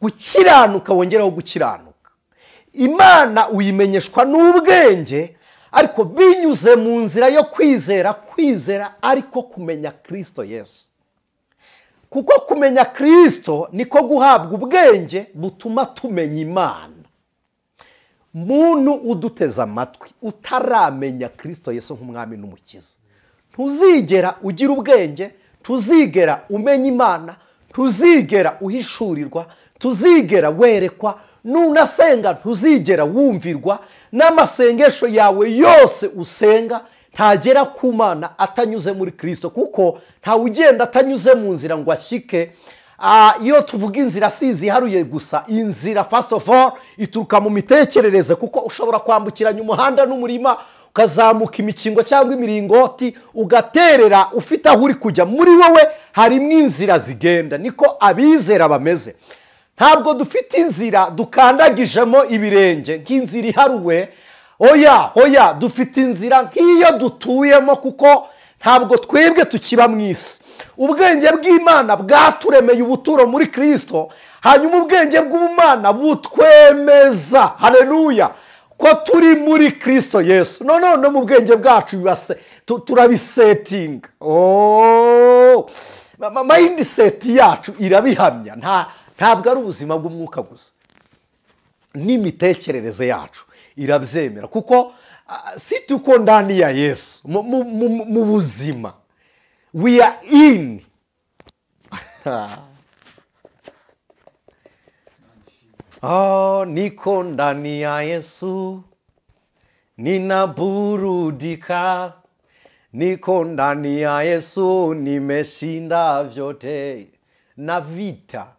gukiranuka wongereho gukiranuka. Imana uyimenyeshwa n'ubwenge, ariko binyuze mu nzira yo kwizera, kwizera ariko kumenya Kristo Yesu. Kuko kumenya Kristo niko guhabwa ubwenge butuma tumenya Imana. Muntu uduteze amatwi utaramenya Kristo Yesu nk'umwami n'umukiza, ntuzigera ugira ubwenge, tuzigera umenya Imana, tuzigera uhishurirwa, tuzigera werekwa, nunasenga ntuzigera wumvirwa, n'amasengesho yawe yose usenga ntagera ku Mana atanyuze muri Kristo, kuko ntawe ugenda atanyuze mu nzira ngo ashyike. Iyo tuvuga inzira si iziharuye gusa, inzira first of all ituruka mu mitekerereze, kuko ushobora kwambukiranya umuhanda n'umurima, ukazamuka imikingo cyangwa imiringoti, ugaterera ufite aho uri kujya. Muri wowe harimo inzira zigenda, niko abizera bameze. Ntabwo dufite inzira dukandagijemo ibirenge nk'inzira iharuwe. Oya, oya, dufite inzira nk'iyo dutuyemo, kuko ntabwo twebwe tukiba mu isi. Ubwenge bw'Imana bwaturemeye ubuturo muri Kristo, hanyuma ubwenge bw'Ubumana butwemeza, haleluya, ko turi muri Kristo Yesu. No mu bwenge bwacu turabisetinga. Oh, mindset yacu irabihamya. Ntabwo ari ubuzima bw'umwuka gusa, n'imitekerereze yacu irabyemera, kuko si tuko ndani ya Yesu mu buzima, we are in. Oh, niko ndani ya Yesu ninaburudika, niko ndani ya Yesu nimeshinda vyote. Na vita,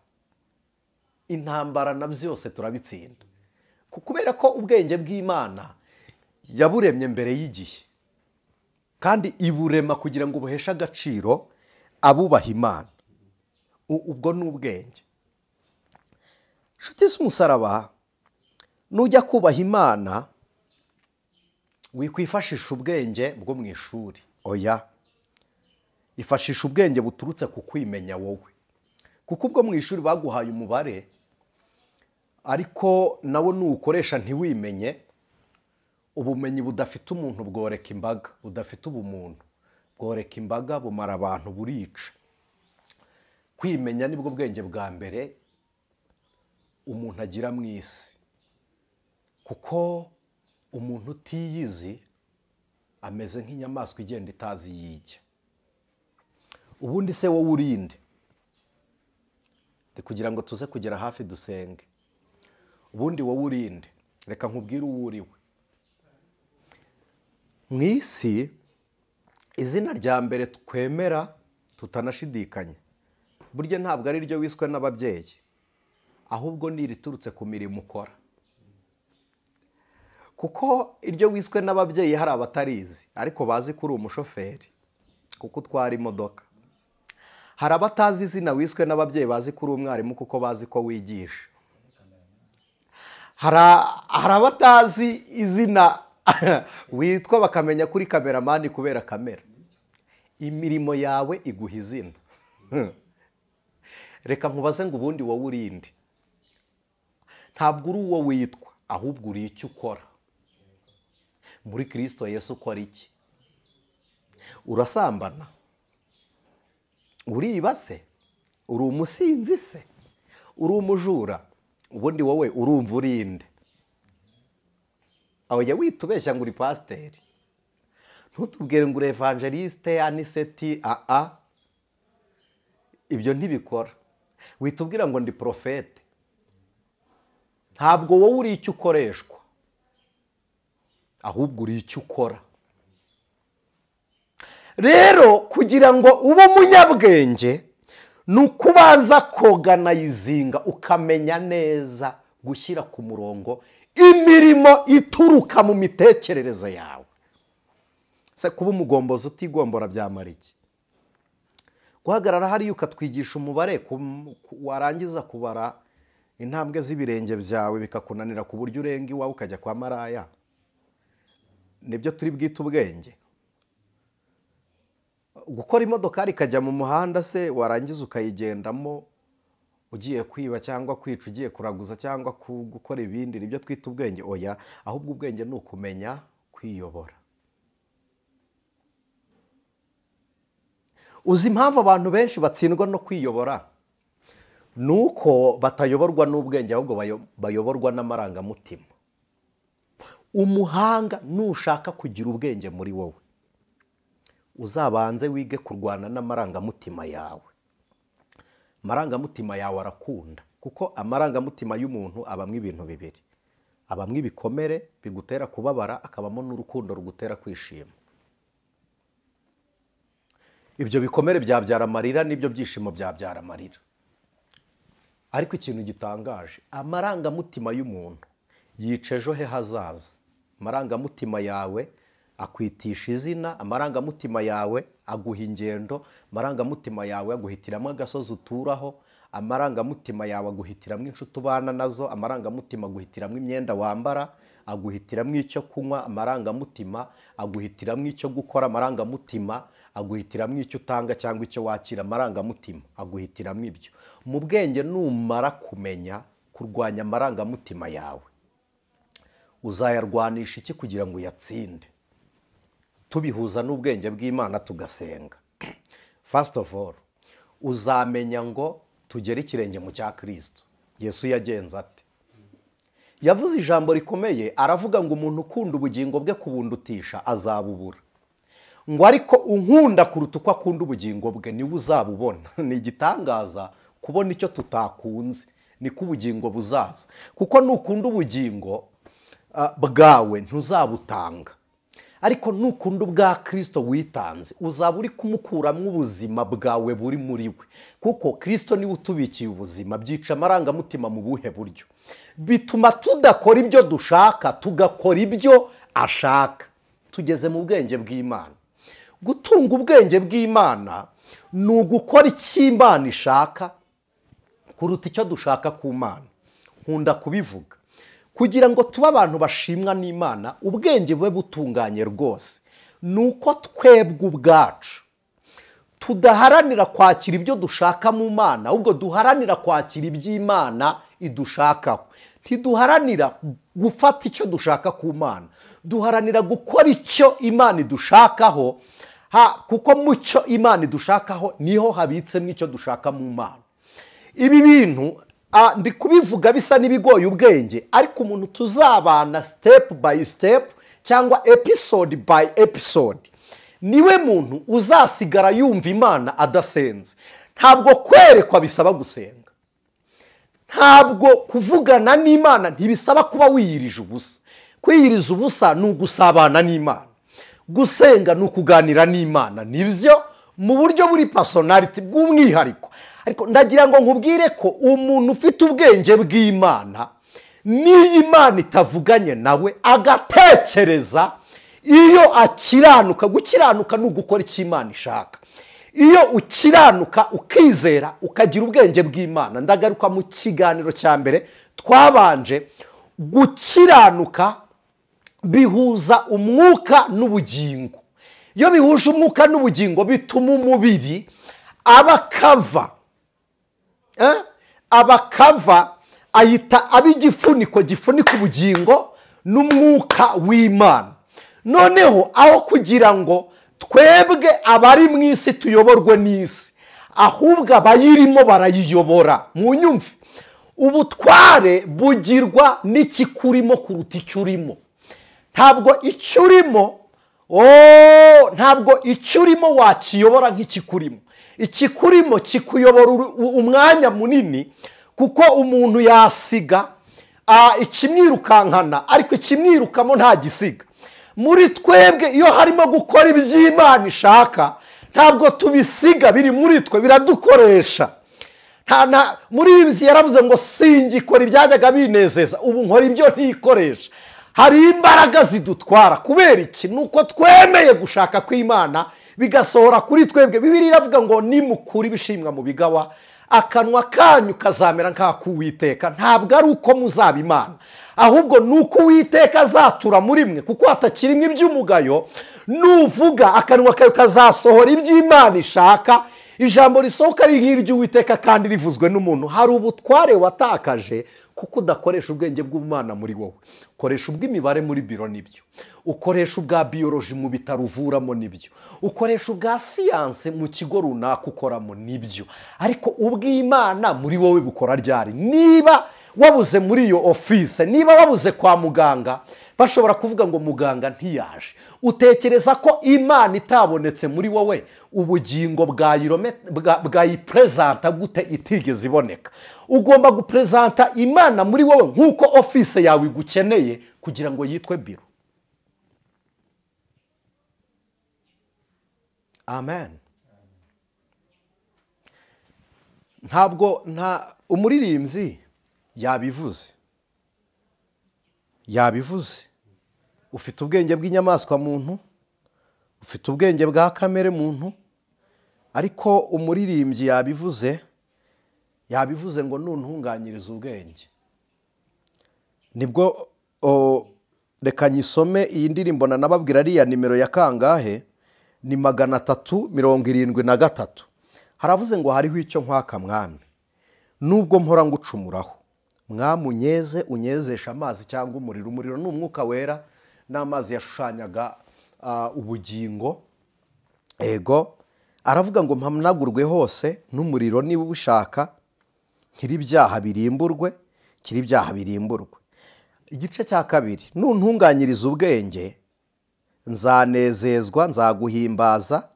intambara na byose turabitsinda, kubera ko ubwenge bw'Imana yaburemye mbere y'igihe, kandi iburema kugira ngo buheshe agaciro abubaha Imana. Ubwo ni ubwenge. Nshuti z'umusaraba, nujya kubaha Imana wikwifashisha ubwenge bwo mu ishuri. Oya, ifashisha ubwenge buturutse ku kwimenya wowe, kuko ubwo mu ishuri baguhaye umubare, ariko nawe nuwukoresha ntiwimenye. Ubumenyi budafite umuntu bworeka imbaga, budafite ubumuntu bworeka imbaga, bumara abantu, burica. Kwimenya nibwo bwenge bwa mbere umuntu agira mu isi, kuko umuntu utiyizi ameze nk'inyamaswa igenda itazi yijya. Ubundi se wowe urinde? Ndi kugira ngo tuze kugera hafi dusenge. Ubundi wowe urinde? Reka nkubwire uwo uriwe. Mu isi izina rya mbere twemera tutanashidikanya burya ntabwo ari ryo wiswe n'ababyeyi, ahubwo ni iriturutse ku mirimo ukora. Kuko iryo wiswe n'ababyeyi hari abatarizi ariko bazi ko uri umushoferi kuko utwara imodoka. Hari abatazi izina wiswe n'ababyeyi bazi ko uri umwarimu kuko bazi ko wigisha. Hari abatazi izina witwa bakamenya kuri kameramani kubera kamera. Imirimo yawe iguha izina. Reka nkubaze ngo ubundi wowe urinde? Ntabwo uri uwo witwa, ahubwo uri icyo ukora. Muri Kristo Yesu ukora iki? Urasambana? Uriba se? Uri umusinzi se? Uri umujura? Ubundi wowe urumva urinde? Aho jya witubeshya ngo uri pasiteri, ntutubwire ngo uri evangeliste, aniseti, aa, ibyo ntibikora. Witubwira ngo ndi profete. Ntabwo wowe uri icyo ukoreshwa, ahubwo uri icyo ukora. Rero kugira ngo ube umunyabwenge ni ukubaza koganayizinga, ukamenya neza gushyira ku murongo imirimo ituruka mu mitekerereze yawe. Se kuba umugombozi utigombora byamara iki? Guhagarara hariya ukatwigisha umubare, warangiza kubara intambwe z'ibirenge byawe bikakunanira ku buryo urenga iwawe ukajya kwa maraya, nibyo turi bwite ubwenge? Gukora imodokari ikajya mu muhanda se warangiza ukayigendamo ugiye kwiba cyangwa kwica, ugiye kuraguza cyangwa gukora ibindi, nibyo twita ubwenge? Oya, ahubwo ubwenge ni ukumenya kwiyobora. Uzi impamvu abantu benshi batsindwa no kwiyobora? Nuko batayoborwa n'ubwenge, ahubwo bayoborwa n'amarangamutima. Umuhanga nushaka kugira ubwenge muri wowe, uzabanze wige kurwana n'amarangamutima yawe. Amarangamutima yawe arakunda, kuko amarangamutima y'umuntu abamwe ibintu bibiri: abamwe ibikomere bigutera kubabara, akabamo n'urukundo rugutera kwishima. Ibyo bikomere byabyara amarira, n'ibyo byishimo byabyara amarira. Ariko ikintu gitangaje, amarangamutima y'umuntu yica ejo he hazaza. Amarangamutima yawe akwitisha izina, amarangamutima yawe aguha ingendo, amarangamutima yawe aguhitiramo agasozi uturaho, amarangamutima yawe aguhitiramo inshuti ubana nazo, amarangamutima aguhitiramo imyenda wambara, aguhitiramo icyo kunywa, amarangamutima aguhitiramo icyo gukora, amarangamutima aguhitiramo icyo utanga cyangwa icyo wakira, amarangamutima aguhitiramo ibyo. Mu bwenge numara kumenya kurwanya amarangamutima yawe, uzayarwanisha iki kugira ngo uyatsinde? Tubihuza n'ubwenge bw'Imana tugasenga. First of all, uzamenya ngo tugere ikirenge mu cya Kristo. Yesu yagenze ate? Yavuze ijambo rikomeye, aravuga ngo umuntu ukunda ubugingo bwe kubundutisha azabubura, ngo ariko unkunda kuruta uko akunda ubugingo bwe niwe uzabubona. Ni igitangaza kubona icyo tutakunze, niko ubugingo buzaza. Kuko nukunda ubugingo bwawe ntuzabutanga, ariko nukunda ubwa Kristo witanze uzaba uri kumukuramo ubuzima bwawe buri muri we. Kuko Kristo niwe utubikiye ubuzima. Byica amarangamutima mu buhe buryo? Bituma tudakora ibyo dushaka, tugakora ibyo ashaka. Tugeze mu bwenge bw'Imana. Gutunga ubwenge bw'Imana ni ugukora icyo Imana ishaka kuruta icyo dushaka ku Mana. Nkunda kubivuga, kugira ngo tube abantu bashimwa n'Imana, ubwenge bube butunganye rwose, nuko twebwe ubwacu tudaharanira kwakira ibyo dushaka mu Mana, ahubwo duharanira kwakira iby'Imana idushakaho. Ntiduharanira gufata icyo dushaka ku Mana, duharanira gukora icyo Imana idushakaho, kuko mu cyo Imana idushakaho niho habitsemo icyo dushaka mu Mana. Ibi bintu Ndi kubivuga bisa n'ibigoye ubwenge, ariko umuntu tuzabana step by step cyangwa episode by episode niwe muntu uzasigara yumva Imana adasenze. Ntabwo kwerekwa bisaba gusenga, ntabwo kuvugana n'Imana ntibisaba kuba wiyirije ubusa. Kwiyiriza ubusa ni ugusabana n'Imana, gusenga ni ukuganira n'Imana, nibyo mu buryo buri personality bw'umwihariko. Ariko ndagira ngo nkubwire ko umuntu ufite ubwenge bw'Imana, niyo Imana itavuganye nawe agatekereza, iyo akiranuka, gukiranuka ni ugukora icyo Imana ishaka. Iyo ukiranuka ukizera ukagira ubwenge bw'Imana, ndagaruka mu kiganiro cya mbere twabanje, gukiranuka bihuza umwuka n'ubugingo. Iyo bihuje umwuka n'ubugingo bituma umubiri abakava ayita abigifuniko gifunika ubugingo n'umwuka w'Imana. Noneho aho kugira ngo twebwe abari mu isi tuyoborwe n'isi, ahubwo abayirimo barayiyobora. Mu nyumve, ubutware bugirwa n'ikikurimo kuruta icyo urimo. Ntabwo icyo urimo, ntabwo icyo urimo wakiyobora nk'ikikurimo. Ikikurimo kikuyobora umwanya munini, kuko umuntu yasiga ikimwirukankana, ariko ikimwirukamo ntagisiga. Muri twebwe iyo harimo gukora iby'Imana ishaka, ntabwo tubisiga, biri muri twe, biradukoresha. Muri ibi yaravuze ngo singikora ibyajyaga binezeza, ubu nkora ibyo ntikoresha. Hari imbaraga zidutwara. Kubera iki? Nuko twemeye gushaka kw'Imana bigasohora kuri twebwe. Bibiliya iravuga ngo nimukura ibishimwa mu bigawa, akanwa kanyu kazamera nk'ak'Uwiteka. Ntabwo ari uko muzaba Imana, ahubwo nuko Uwiteka azatura muri mwe, kuko hatakirimo iby'umugayo. Nuvuga akanwa kawe kazasohora iby'Imana ishaka. Ijambo risohoka ari nk'iry'Uwiteka kandi rivuzwe n'umuntu. Hari ubutware watakaje kuko udakoresha ubwenge bw'Imana muri wowe. Ukoresha ubw'imibare muri biro nibyo, ukoresha ubwa biyoloji mu bitaro uvuramo nibyo, ukoresha ubwa siyanse mu kigo runaka ukoramo nibyo, ariko ubw'Imana muri wowe bukora ryari? Niba wabuze muri iyo office, niba wabuze kwa muganga, bashobora kuvuga ngo muganga ntiyaje. Utekereza ko Imana itabonetse muri wowe, ubugingo bwayipresenta gute itigeze iboneka? Ugomba gupresenta Imana muri wowe nk'uko office yawe igukeneye kugira ngo yitwe biro. Amen. Ntabwo nta umuririmbyi yabivuze. Ufite ubwenge bw'inyamaswa muntu, ufite ubwenge bwa kamere muntu, ariko umuririmbyi yabivuze ngo nuntunganyiriza ubwenge. Nibwo reka nyisome iyi ndirimbo nanababwira ari ya nimero ya kangahe, ni 373. Haravuze ngo hariho icyo nkwaka mwami, nubwo mpora ngucumuraho, mwami unyeze, unyezesha amazi cyangwa umuriro. Umuriro ni umwuka wera n'amazi yashushanyaga ubugingo. Ego aravuga ngo mpamnagurwe hose n'umuriro niba ubishaka, nkiri ibyaha birimburwe, kiri ibyaha birimburwe. Igice cya kabiri, nuntunganyiriza ubwenge nzanezezwa, nzaguhimbaza,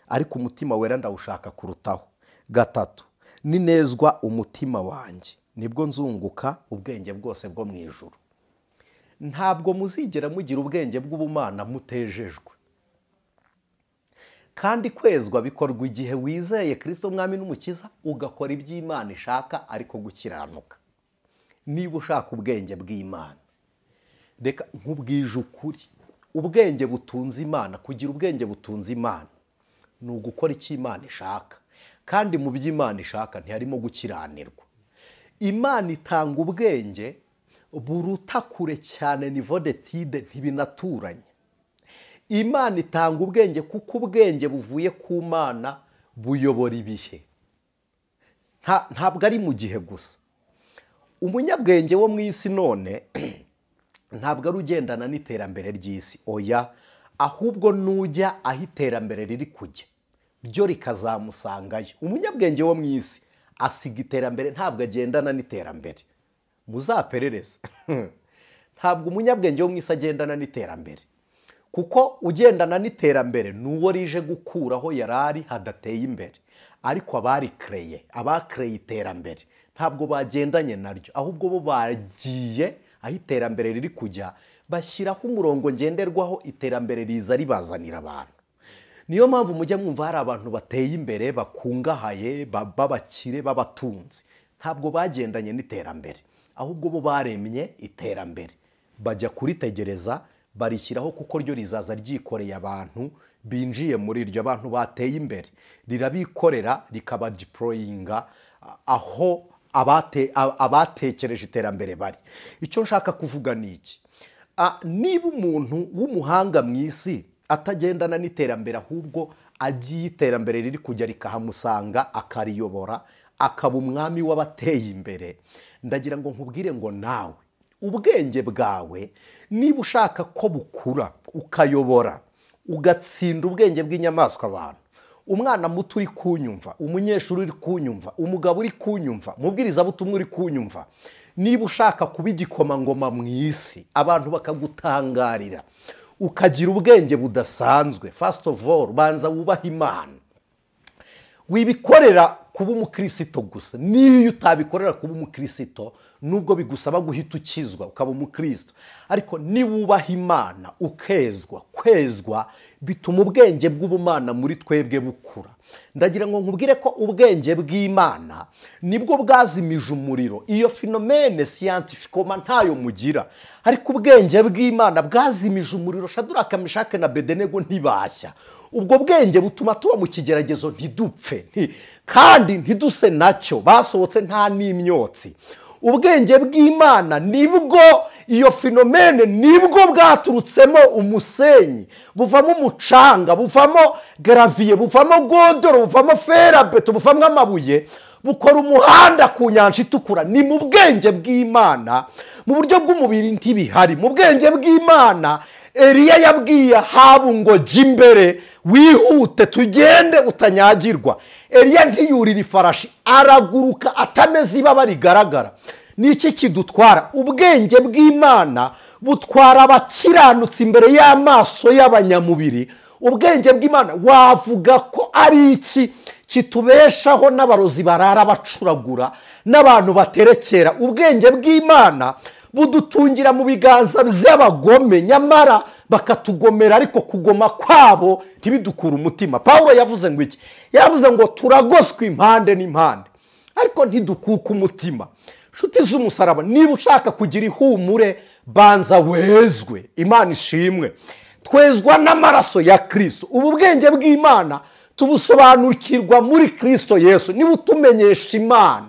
ariko umutima wera ndawushaka kurutaho. Gatatu, ninezwa umutima wanjye nibwo nzunguka ubwenge bwose bwo mu ijuru. Ntabwo muzigera mugira ubwenge bw'ubumana mutejejwe. Kandi kwezwa bikorwa igihe wizeye Kristo Mwami n'Umukiza, ugakora iby'Imana ishaka ariko gukiranuka. Niba ushaka ubwenge bw'Imana, reka nkubwije ukuri, ubwenge butunze Imana, kugira ubwenge butunze Imana ni ugukora icyo Imana ishaka. Kandi mu by'Imana ishaka ntiharimo gukiranirwa. Imana itanga ubwenge buruta kure cyane niveau d'étude, ntibinaturanye. Imana itanga ubwenge kuko ubwenge buvuye ku Mana buyobora ibihe. Ntabwo ari mu gihe gusa. Umunyabwenge wo mu isi none ntabwo ari ugendana n'iterambere ry'isi, oya, ahubwo nujya aho iterambere riri kujya ryo rikazamusangayo. Umunyabwenge wo mu isi asiga iterambere, ntabwo agendana n'iterambere. Muzaperereze. Ntabwo umunyabwenge wo mu isi agendana n'iterambere, kuko ugendana n'iterambere nuwo rije gukuraho yarari hadateye imbere. Ariko abari kreye, abakreye iterambere ntabwo bagendanye naryo, ahubwo bo bagiye aho iterambere riri kujya, bashyiraho umurongo ngenderwaho, iterambere riza ribazanira abantu. Niyo mpamvu mujya mwumva hari abantu bateye imbere, bakungahaye, b'abakire, b'abatunzi. Ntabwo bagendanye n'iterambere, ahubwo bo baremye iterambere, bajya kuritegereza, barishyiraho, kuko ryo rizaza ryikoreye abantu binjiye muri iryo. Abantu bateye imbere rirabikorera, rikabadeployinga aho abatekereje iterambere bari. Icyo nshaka kuvuga ni iki: niba umuntu w'umuhanga mu isi atagendana n'iterambere, ahubwo agiye iterambere riri kujya rikahamusanga, akariyobora, akaba umwami w'abateye imbere, ndagira ngo nkubwire ngo nawe ubwenge bwawe niba ushaka ko bukura, ukayobora, ugatsinda ubwenge bw'inyamaswa. Abantu, umwana muto uri kunyumva, umunyeshuri uri kunyumva, umugabo uri kunyumva, umubwirizabutumwa uri kunyumva, niba ushaka kuba igikomangoma mu isi, abantu bakagutangarira, ukagira ubwenge budasanzwe, first of all banza wubahe Imana. Wibikorera kuba umukirisito gusa. Niyo utabikorera kuba umukirisito, nubwo bigusaba guhita ukizwa ukaba umukirisito, ariko niwubaha Imana ukezwa, kwezwa bituma ubwenge bw'ubumana muri twebwe bukura. Ndagira ngo nkubwire ko ubwenge bw'Imana nibwo bwazimije umuriro. Iyo phénomène scientifiquement ntayo mugira, ariko ubwenge bw'Imana bwazimije umuriro. Shaduraka, Meshake na Bedenego ntibashya. Ubwo bwenge butuma tuba mu kigeragezo ntidupfe, kandi ntiduse nacyo. Basohotse nta n'imyotsi. Ubwenge bw'Imana nibwo, iyo phénomène nibwo bwaturutsemo umusenyi, buvamo umucanga, buvamo gravier, buvamo godoro, buvamo fer à béton, buvamo amabuye, bukora umuhanda ku Nyanja Itukura. Ni mu bwenge bw'Imana. Mu buryo bw'umubiri ntibihari. Mu bwenge bw'Imana, Eliya yabwiye Ahabu ngo: "Jya imbere wihute, tugende utanyagirwa." Eliya ntiyurire ifarashi, araguruka atameze ibaba rigaragara. Ni iki kidutwara? Ubwenge bw'Imana butwara abakiranutsi imbere y'amaso y'abanyamubiri. Ubwenge bw'Imana, wavuga ko ari iki kitubeshaho n'abarozi barara bacuragura n'abantu baterekera? Ubwenge bw'Imana budutungira mu biganza by'abagome, nyamara bakatugomera, ariko kugoma kwabo ntibidukure umutima. Paul yavuze ngo iki? Yavuze ngo turagoswe impande n'impande, ariko ntidukuke umutima. Nshuti z'umusaraba, niba ushaka kugira ihumure, banza wezwe. Imana ishimwe, twezwa n'amaraso ya Kirisito. Ubu bwenge bw'Imana tubusobanukirwa muri Kirisito Yesu, niba utumenyesha Imana.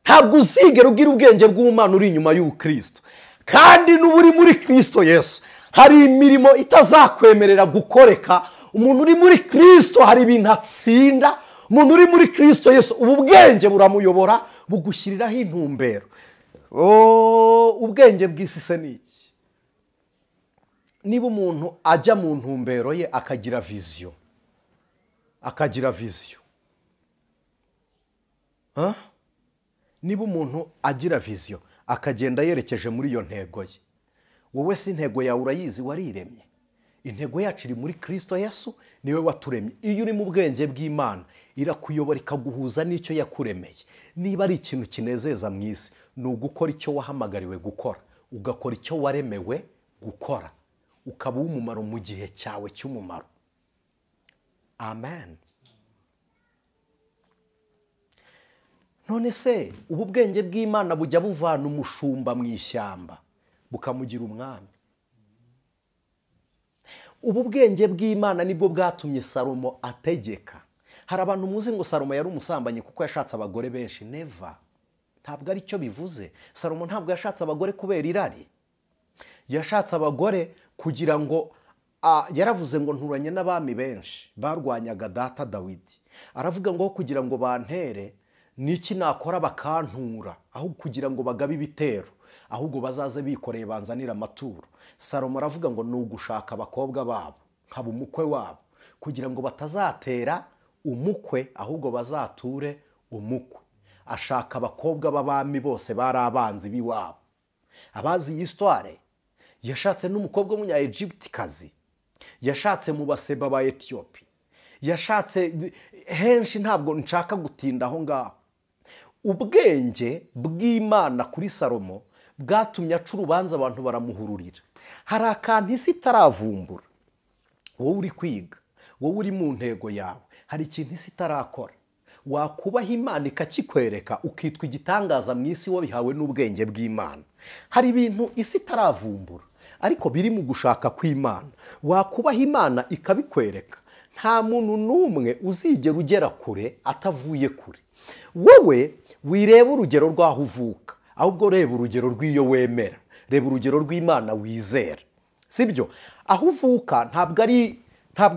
Ntabwo uzigera ugira ubwenge bw'Umwana uri inyuma y'ubukristo. Kandi n'uba uri muri Kirisito Yesu, hari imirimo itazakwemerera gukoreka. Umuntu uri muri Kirisito hari ibintu atsinda. Umuntu uri muri Kirisito Yesu, ubu bwenge buramuyobora, bugushyiriraho intumbero. Ubwenge bw'isi se ni iki? Niba umuntu ajya mu ntumbero ye, akagira vision, akagira vision, niba umuntu agira vision akagenda yerekeje muri iyo ntego ye, wowe si intego yawe urayizi? Wariremye. Intego yacu iri muri Kirisito Yesu, niwe waturemye. Iyo uri mu bwenge bw'Imana, irakuyobora, ikaguhuza n'icyo yakuremeye. Niba ari ikintu kinezeza mu isi, ni ugukora icyo wahamagariwe gukora, ugakora icyo waremewe gukora, ukaba uw'umumaro mu gihe cyawe cy'umumaro. Amen. None se ubu bwenge bw'Imana bujya buvana umushumba mu ishyamba bukamugira umwami? Ubu bwenge bw'Imana nibwo bwatumye Salomo ategeka. Hari abantu muzi ngo Salomo yari umusambanyi kuko yashatse abagore benshi. Never, ntabwo ari cyo bivuze. Salomo ntabwo yashatse abagore kubera irari. Yashatse abagore kugira ngo, yaravuze ngo: "Nturanye n'abami benshi barwanyaga data Dawidi." Aravuga ngo: "Kugira ngo bantere, niki nakora bakantura? Aho kugira ngo bagabe ibitero, ahubwo bazaze bikoreye banzanire amaturo." Salomo aravuga ngo: "Ni ugushaka abakobwa babo, nkaba umukwe wabo, kugira ngo batazatera umukwe, ahubwo bazature umukwe. Ashaka abakobwa b'abami bose bari abanzi b'iwabo. Abazi iyi histoire, yashatse n'umukobwa w'umunya-Egyptikazi, yashatse mu baseba ba Ethiopia, yashatse henshi, ntabwo nshaka gutinda aho ngaho. Ubwenge bw'Imana kuri Salomo bwatumye aca urubanza abantu baramuhururira. Hari akantu isi itaravumbura, wowe uri kwiga, wowe uri mu ntego yawe, hari ikintu isi itarakora, wakubaha Imana ikakikwereka, ukitwa igitangaza mu isi wabihawe n'ubwenge bw'Imana. Hari ibintu isi itaravumbura ariko biri mu gushaka kw'Imana, wakubaha Imana ikabikwereka. Nta muntu n'umwe uzigera ugera kure atavuye kure. Wowe wireba urugero rw'aho uvuka, ahubwo reba urugero rw'iyo wemera, reba urugero rw'Imana wizera, sibyo? Aho uvuka ntabwo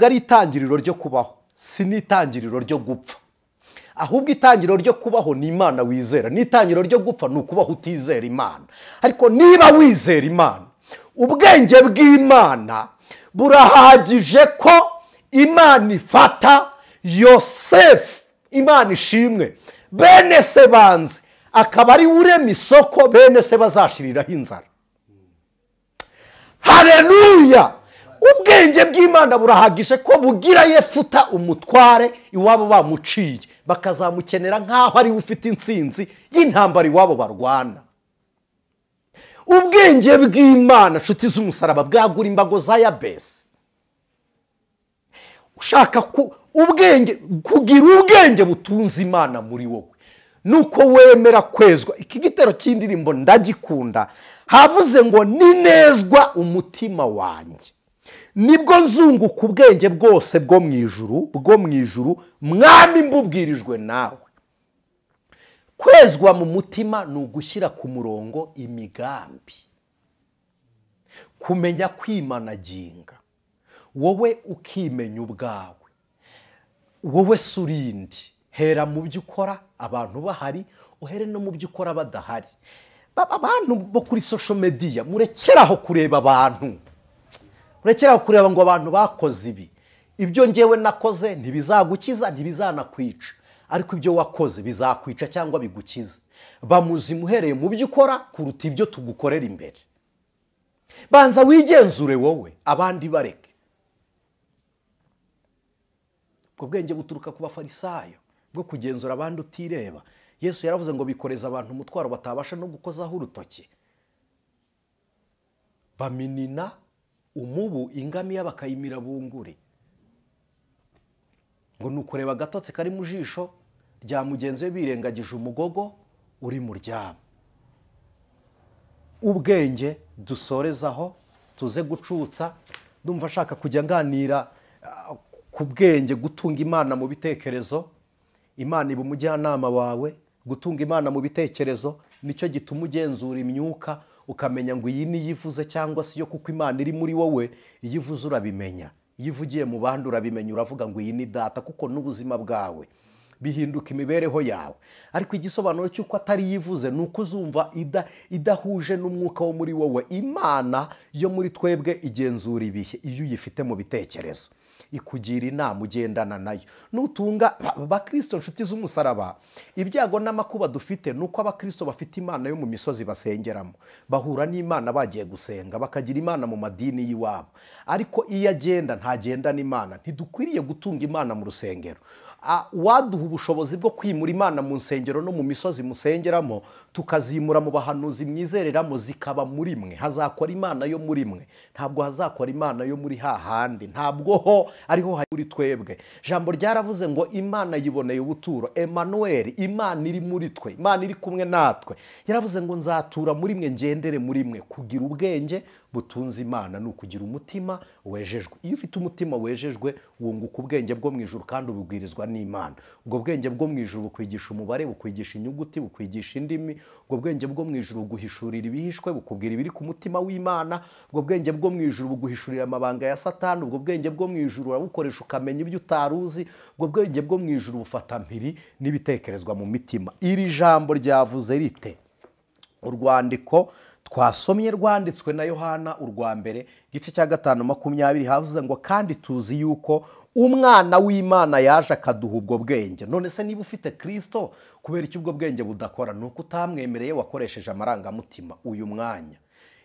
ari itangiriro ryo kubaho, si n'itangiriro ryo gupfa. Ahubwo itangiriro ryo kubaho ni Imana wizera, n'itangiriro ryo gupfa ni ukubaho utizera Imana. Ariko niba wizera Imana, ubwenge bw'Imana burahagije ko Imana ifata Yosefu, Imana ishimwe, bene se banze, akaba ari urema isoko bene se bazashiriraho inzara. Haleluya! Ubwenge bw'Imana burahagije ko bugira Yefuta umutware iwabo bamuciye, bakazamukenera nk'aho ari ufite intsinzi y'intambara iwabo barwana. Ubwenge bw'Imana, nshuti z'umusaraba, bwagura imbago za Yabesi. Ushaka ubwenge, kugira ubwenge butunze Imana muri wowe, nuko wemera kwezwa. Iki gitero cy'indirimbo ndagikunda, havuze ngo ninezwa umutima wanjye, nibwo nzunguka ubwenge bwose bwo mu ijuru, bwo mu ijuru, mwami mbubwirijwe nawe. Kwezwa mu mutima ni ugushyira ku murongo imigambi, kumenya kwimanaginga, wowe ukimenya ubwawe, wowe surindi. Hera mu byo ukora abantu bahari, uhere no mu byo ukora badahari. Abantu bo kuri social media, murekeraho kureba abantu, murekeraho kureba ngo abantu bakoze ibi. Ibyo ngewe nakoze ntibizagukiza, ntibizanakwica, ariko ibyo wakoze bizakwica cyangwa bigukiza. Bamuzi muhereye mu byo ukora kuruta ibyo tugukorera imbere. Banza wigenzure wowe, abandi bareke. Ubwo bwenge buturuka ku bafarisayo bwo kugenzura abandi utireba. Yesu yaravuze ngo bikoreza abantu umutwaro batabasha no gukozaho urutoki. Baminina umubu ingamiya bakayimira bunguri. Ngo nukureba agatotsi kari mu jisho rya mugenzi we birengagije umugogo uri mu ryabo. Ubwenge dusorezaho tuze gucutsa. Ndumva ashaka kujya nganira ku bwenge, gutunga Imana mu bitekerezo. Imana iba umujyanama wawe. Gutunga Imana mu bitekerezo nicyo gituma ugenzura imyuka, ukamenya ngo iyi niyivuze cyangwa si yo, kuko Imana iri muri wowe. Iyo ivuze urabimenya, iyo ivugiye mu bandi urabimenya, uravuga ngo iyi ni data, kuko n'ubuzima bwawe bihinduka imibereho yawe. Ariko igisobanuro cy'uko atari yivuze ni uko uzumva idahuje n'umwuka wo muri wowe. Imana yo muri twebwe igenzura ibihe iyo uyifite mu bitekerezo, ikugira inama, ugendana nayo. Nutunga abakristo, nshuti z'umusaraba, ibyago n'amakuba dufite nuko abakristo bafite Imana yo mu misozi basengeramo, bahura n'Imana bagiye gusenga, bakagira Imana mu madini y'iwabo. Ariko iyo agenda ntagenda n'Imana. Ntidukwiriye gutunga Imana mu rusengero. Waduha ubushobozi bwo kwimura Imana mu nsengero no mu misozi musengeramo, tukazimura mu bahanuzi mwizereramo, zikaba muri mwe. Hazakora Imana yo muri mwe, ntabwo hazakora Imana yo muri hahandi, ntabwo ho ariho muri twebwe. Jambo ryaravuze ngo Imana yiboneye ubuturo, Emmanuel, Imana iri muri twe, Imana iri kumwe natwe. Yaravuze ngo nzatura muri mwe, ngendere muri mwe. Kugira ubwenge butunze Imana ni ukugira umutima wejejwe. Iyo ufite umutima wejejwe wunguka ubwenge bwo mu ijuru kandi ububwirizwa n'Imana. Ubwo bwenge bwo mu ijuru bukwigisha umubare, bukwigisha inyuguti, bukwigisha indimi. Ubwo bwenge bwo mu ijuru buguhishurira ibihishwe, bukubwira ibiri ku mutima w'Imana. Ubwo bwenge bwo mu ijuru buguhishurira amabanga ya Satani. Ubwo bwenge bwo mu ijuru urabukoresha ukamenya ibyo utaruzi. Ubwo bwenge bwo mu ijuru bufata mpiri n'ibitekerezwa mu mitima. Iri jambo ryavuze rite? Urwandiko Twasomye rwanditswe na Yohana urwa mbere igice cya 5:20, havuze ngo kandi tuzi yuko umwana w'Imana yaje akaduha ubwo bwenge. None se niba ufite Kristo, kubera icyo ubwo bwenge budakora? Nuko utamwemereye, wakoresheje amarangamutima. Uyu mwanya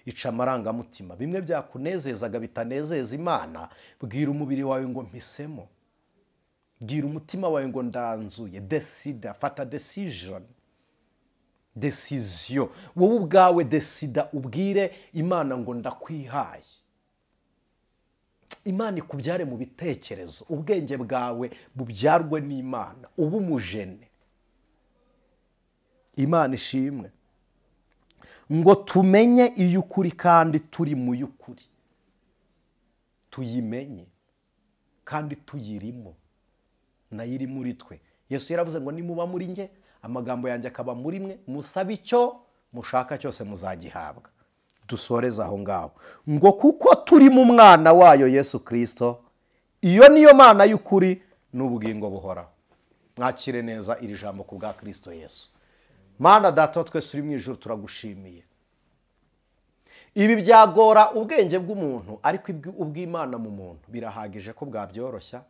ica amarangamutima, bimwe byakunezezaga bitanezeza Imana. Bwira umubiri wawe ngo mpisemo, bwira umutima wawe ngo ndanzuye. Decida, fata decision, decision wowe ubwawe decida, ubwire Imana ngo ndakwihaye. Imana ikubyare mu bitekerezo, ubwenge bwawe bubyarwe n'Imana, ubu umujene. Imana ishimwe. Ngo tumenye iy'ukuri kandi turi mu y'ukuri, tuyimenye kandi tuyirimo, nayo iri muri twe. Yesu yaravuze ngo nimuba muri nge, amagambo yanjye akaba muri mwe, musabe icyo mushaka cyose muzagihabwa. Dusoreze aho ngaho ngo kuko turi mu mwana wayo Yesu Kristo, iyo niyo Mana y'ukuri n'ubugingo buhoraho. Mwakire neza iri jambo ku bwa Kristo Yesu. Mana Data wa twese uri mu ijuru, turagushimiye. Ibi byagora ubwenge bw'umuntu, ariko ubw'Imana mu muntu birahagije ko bwabyoroshya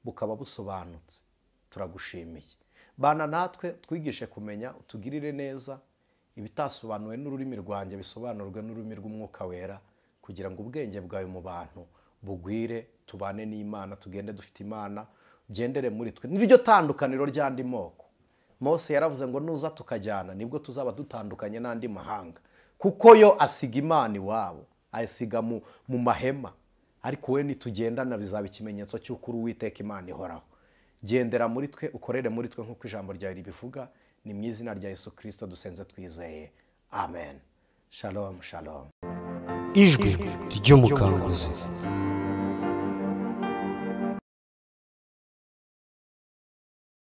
bukaba busobanutse. Turagushimiye. Bana natwe, twigishe kumenya, utugirire neza. Ibitasobanuwe n'ururimi rwanjye bisobanurwe n'ururimi rw'Umwuka Wera, kugira ngo ubwenge bwawe mu bantu bugwire, tubane n'Imana, tugende dufite Imana, gendere muri twe. Niryo tandukaniro ry'andi moko. Mose yaravuze ngo nuza tukajyana nibwo tuzaba dutandukanye n'andi mahanga, kuko yo asiga Imana iwabo, ayisiga mu mahema, ariko we nitugendana bizaba ikimenyetso cy'uko Uwiteka Imana ihoraho. Gendera muri twe, ukorere muri twe nk'uko ijambo ryawe ribivuga. Ni mu izina rya Yesu Kristo dusenze twizeye, amen. Shalom, shalom. Ijwi ry'umukanguzi.